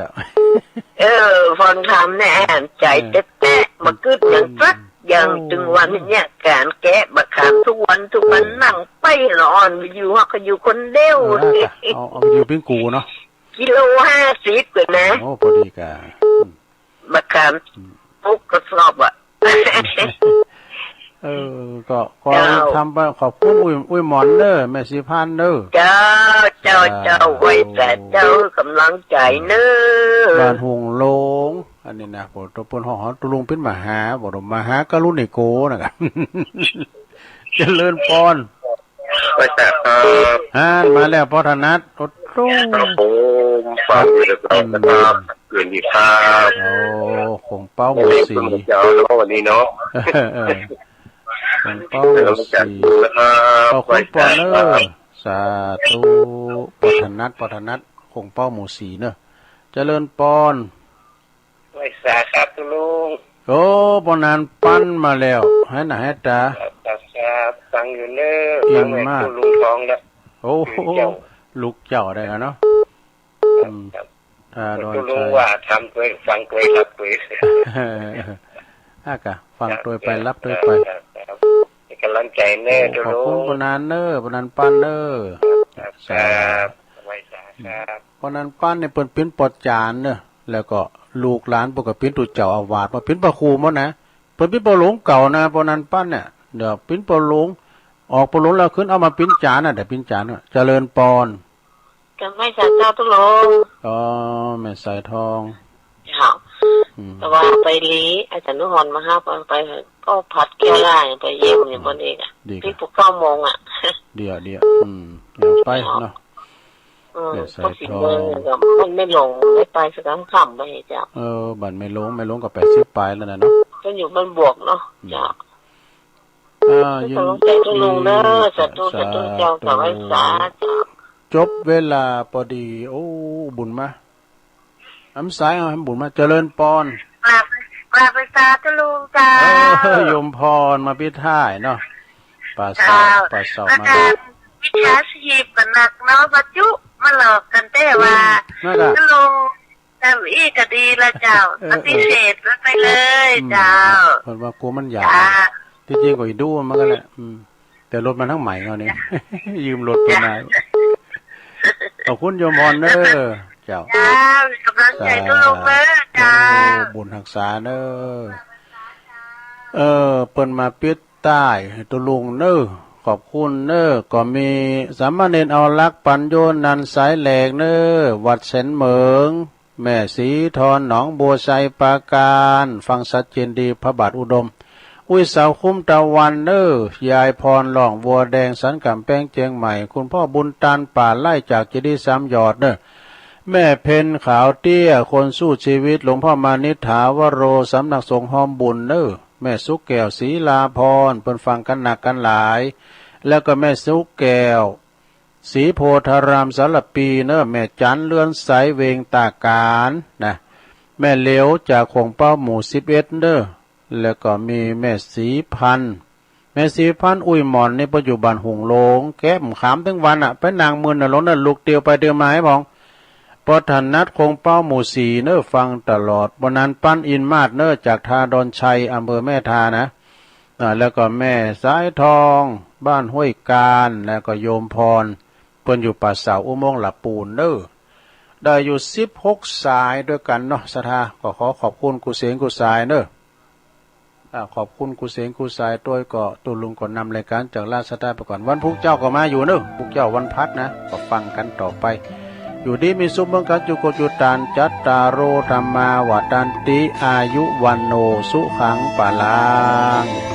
เออ ฟังธรรมเนี่ย อาหารใจ๋ เออ แต๊ๆ บ่กึ๊ดหยังสักอย่าง โอ้ ตึงวันเนี่ย ก๋านแกะบ่าขามทุกวัน ทุกวัน เออ นั่งไปละอ่อน อยู่ฮอกก็อยู่คนเดียว เออ เอา เอาอยู่ปิ้งกูเนาะ กิโลห้าสิบก่อนนะ โอ้ ปอดีก่ะ อืม บ่าขาม อืม หกกระสอบอะ เออ ก็ ก็ เจ้า ทำไป ขอบคุณอุ๊ย อุ๊ยหมอนเน่อ แม่ศรีพันธ์เน่อ เจ้า เจ้า เจ้า เจ้า ไหว้สาเจ้า ก๋ำลังใจ๋เน่อ บ้านหงส์โลง อันนี้นะ โอ้ ตุ๊ลุงเปิ้นฮ้อง ตุ๊ลุงปิ้นมาหา บอกว่ามาหากรุณิโกนะครับ เจริญปอน ไหว้สาครับ อ่า มาแล้วปอถนัด โอ้โห ฟังอยู่นะครับ อืม คืนดีครับ โอ้ ขงเป๊าหมู่สี่ เจ้าเนาะ วันนี้เนาะ เออ ขงเป๊าหมู่สี่ นะครับ ขอบคุณปอนเน่อ ไหว้สาครับ สาธุ ปอถนัด ปอถนัด ขงเป๊าหมู่สี่เน่อ เจริญปอน ไหว้สาครับตุ๊ลุง โอ้ ปอนานปั้นมาแล้ว หื้อหน้าหื้อต๋า ครับ ครับ ฟังอยู่เน่อ อิ่มมาก ฟังแม่ตุ๊ลุงทองแล้ว โอ้โห ลูกเจ้า ลูกเจ้าได้แล้วเนาะ อืม ครับ อ่า ตุ๊ลุง ดอนชัย ว่าทำตวย ฟังตวย ฮับตวย อ่ะกะ ฟังตวยไป ฮับตวยไป ครับ ครับ เป๋นก๋ำลังใจ๋เน่อ โอ้ ตุ๊ลุง ขอบคุณปอนานเน่อ ปอนานปั้นเน่อ ครับ สาธุ ครับ ไหว้สาครับ ปอนานปั้นเนี่ยเปิ้นเป๋นปอจ๋ารย์เน่อ แล้วก็ลูกหลานเปิ้นก็เป๋นตุ๊เจ้าอาวาส มาเป๋นพระครูหมดนะ เปิ้นเป๋นปอหลวงเก่านะ ปอนานปั้นเนี่ย เดี๋ยวเป๋นปอหลวง ออกปอหลวงแล้วขึ้นเอามาเป๋นจ๋ารย์น่ะ เดี๋ยวเป๋นจ๋ารย์น่ะ เจริญปอน กราบไหว้สาเจ้าตุ๊ลุง อ๋อ แม่สายทอง เจ้า อืม แต่ว่าไปลี้ อาจ๋ารย์อนุหรณ์มาหา ไป ไปก็ผัดเกี้ยวหล้า ไปเยี่ยมอยู่บ่อนนี้อะ ดีครับ ตี้ปลุกเก้าโมงอะ เดี๋ยว เดี๋ยว อืม เดี๋ยวไปเนาะ เออ แม่สายทอง พอสิบโมงก็มันแม่หลงได้ไปสักค่ำๆ ไปเจ้า เออ บ้านแม่หลง แม่หลงก็แปดสิบปลายแล้วนะเนาะ ก็อยู่บ้านบวกเนาะ อืม เจ้า อ่า ยินดี ขอบคุณตุ๊ลุงเน่อ สาธุ สาธุ สาธุเจ้า สาธุ ไหว้สาเจ้า จบเวลาปอดี โอ้ บุญมา อำสายเอาให้บุญมา เจริญปอน กราบ กราบไหว้สาตุ๊ลุงเจ้า เออ โยมพรมาปิดท้ายเนาะ ปาเศร้า เจ้า ปาเศร้ามา อาจารย์ มิจฉาชีพก็นักเนาะ มาจุมาหลอกกั๋นแต๊ว่า นั่นแหละ ตุ๊ลุง ทำอี้ก็ดีละเจ้า เออ ปฏิเสธมันไปเลย อืม เจ้า เปิ้นว่ากลัวมันหยาบ จ้า ตี้จริงก็อีดูมันก็แหละ อืม แต่รถมันทั้งใหม่เอานี่ ยืมรถเปิ้นมา ขอบคุณโยมพรเน่อ เจ้า เจ้า มีก๋ำลังใจ๋ตุ๊ลุงเน่อ เจ้า โอ้ บุญหักษาเน่อ เออ เปิ้นมาปิดท้ายให้ตุ๊ลุงเน่อ ขอบคุณเน่อ ก็มีสามเณรเอาลักษณ์ปั๋นโยนันท์สายแหลกเน่อ วัดแสนเหมิง แม่ศรีทอนหนองบัวไชยปราการ ฟังชัดเจนดี พระบาทอุดม อุ้ยสาวคุ้มตะวันเน่อ ยายพรหล่องบัวแดง สันก๋ำแป้ง เจียงใหม่ คุณพ่อบุญตัน ป่าไร่ จากเจดีย์สามหยอดเน่อ แม่เพ็ญขาวเตี้ย คนสู้ชีวิต หลวงพ่อมานิษฐาวโร สำนักสงฆ์ฮอมบุญเน่อ แม่สุแก้ว ศรีลาพร เปิ้นฟังกั๋นนักกั๋นหลาย แล้วก็แม่สุแก้ว ศรีโพธาราม สารภีเน่อ แม่จั๋น เรือนใส เวงต้าก๋านนะ แม่เหลียวจากโขงเป๊าหมู่สิบเอ็ดเน่อ แล้วก็มีแม่ศรีพันธุ์ แม่ศรีพันธุ์ อุ้ยหม่อนนี่ ปัจจุบันหุงโลง แก๊บขามตึงวันอะ ไปนั่งมึนอะ ลงเน่อ ลุกเตียวไปเตียวมา ไอ้หมอง ปอถนัด โขงเป๊าหมู่สี่เน่อ ฟังตลอด วันนั้นปั้นอินมาศเน่อ จากท่าดอนชัย อำเภอแม่ทานะ อ่า แล้วก็แม่สายทอง บ้านห้วยกาญ แล้วก็โยมพร เปิ้นอยู่ป่าเสา อุโมงค์หละปูนเน่อ ได้อยู่สิบหกสายด้วยกั๋นเนาะ ศรัทธา ก็ขอขอบคุณกู้เสียงกู้สายเน่อ อ่า ขอบคุณกู้เสียงกู้สายตวย ก็ตุ๊ลุงก็นำรายก๋านจากราชดาไปก่อน วันพุธเจ้าก็มาอยู่เน่อ พุธเจ้าวันพฤหัสนะ ก็ฟังกั๋นต่อไป อยู่ดีมีสุขเมืองกั๋น จุโกจุตาน จัตตาโร ธัมมา วัฑฒันติ อายุ วัณโณ สุขัง พะลัง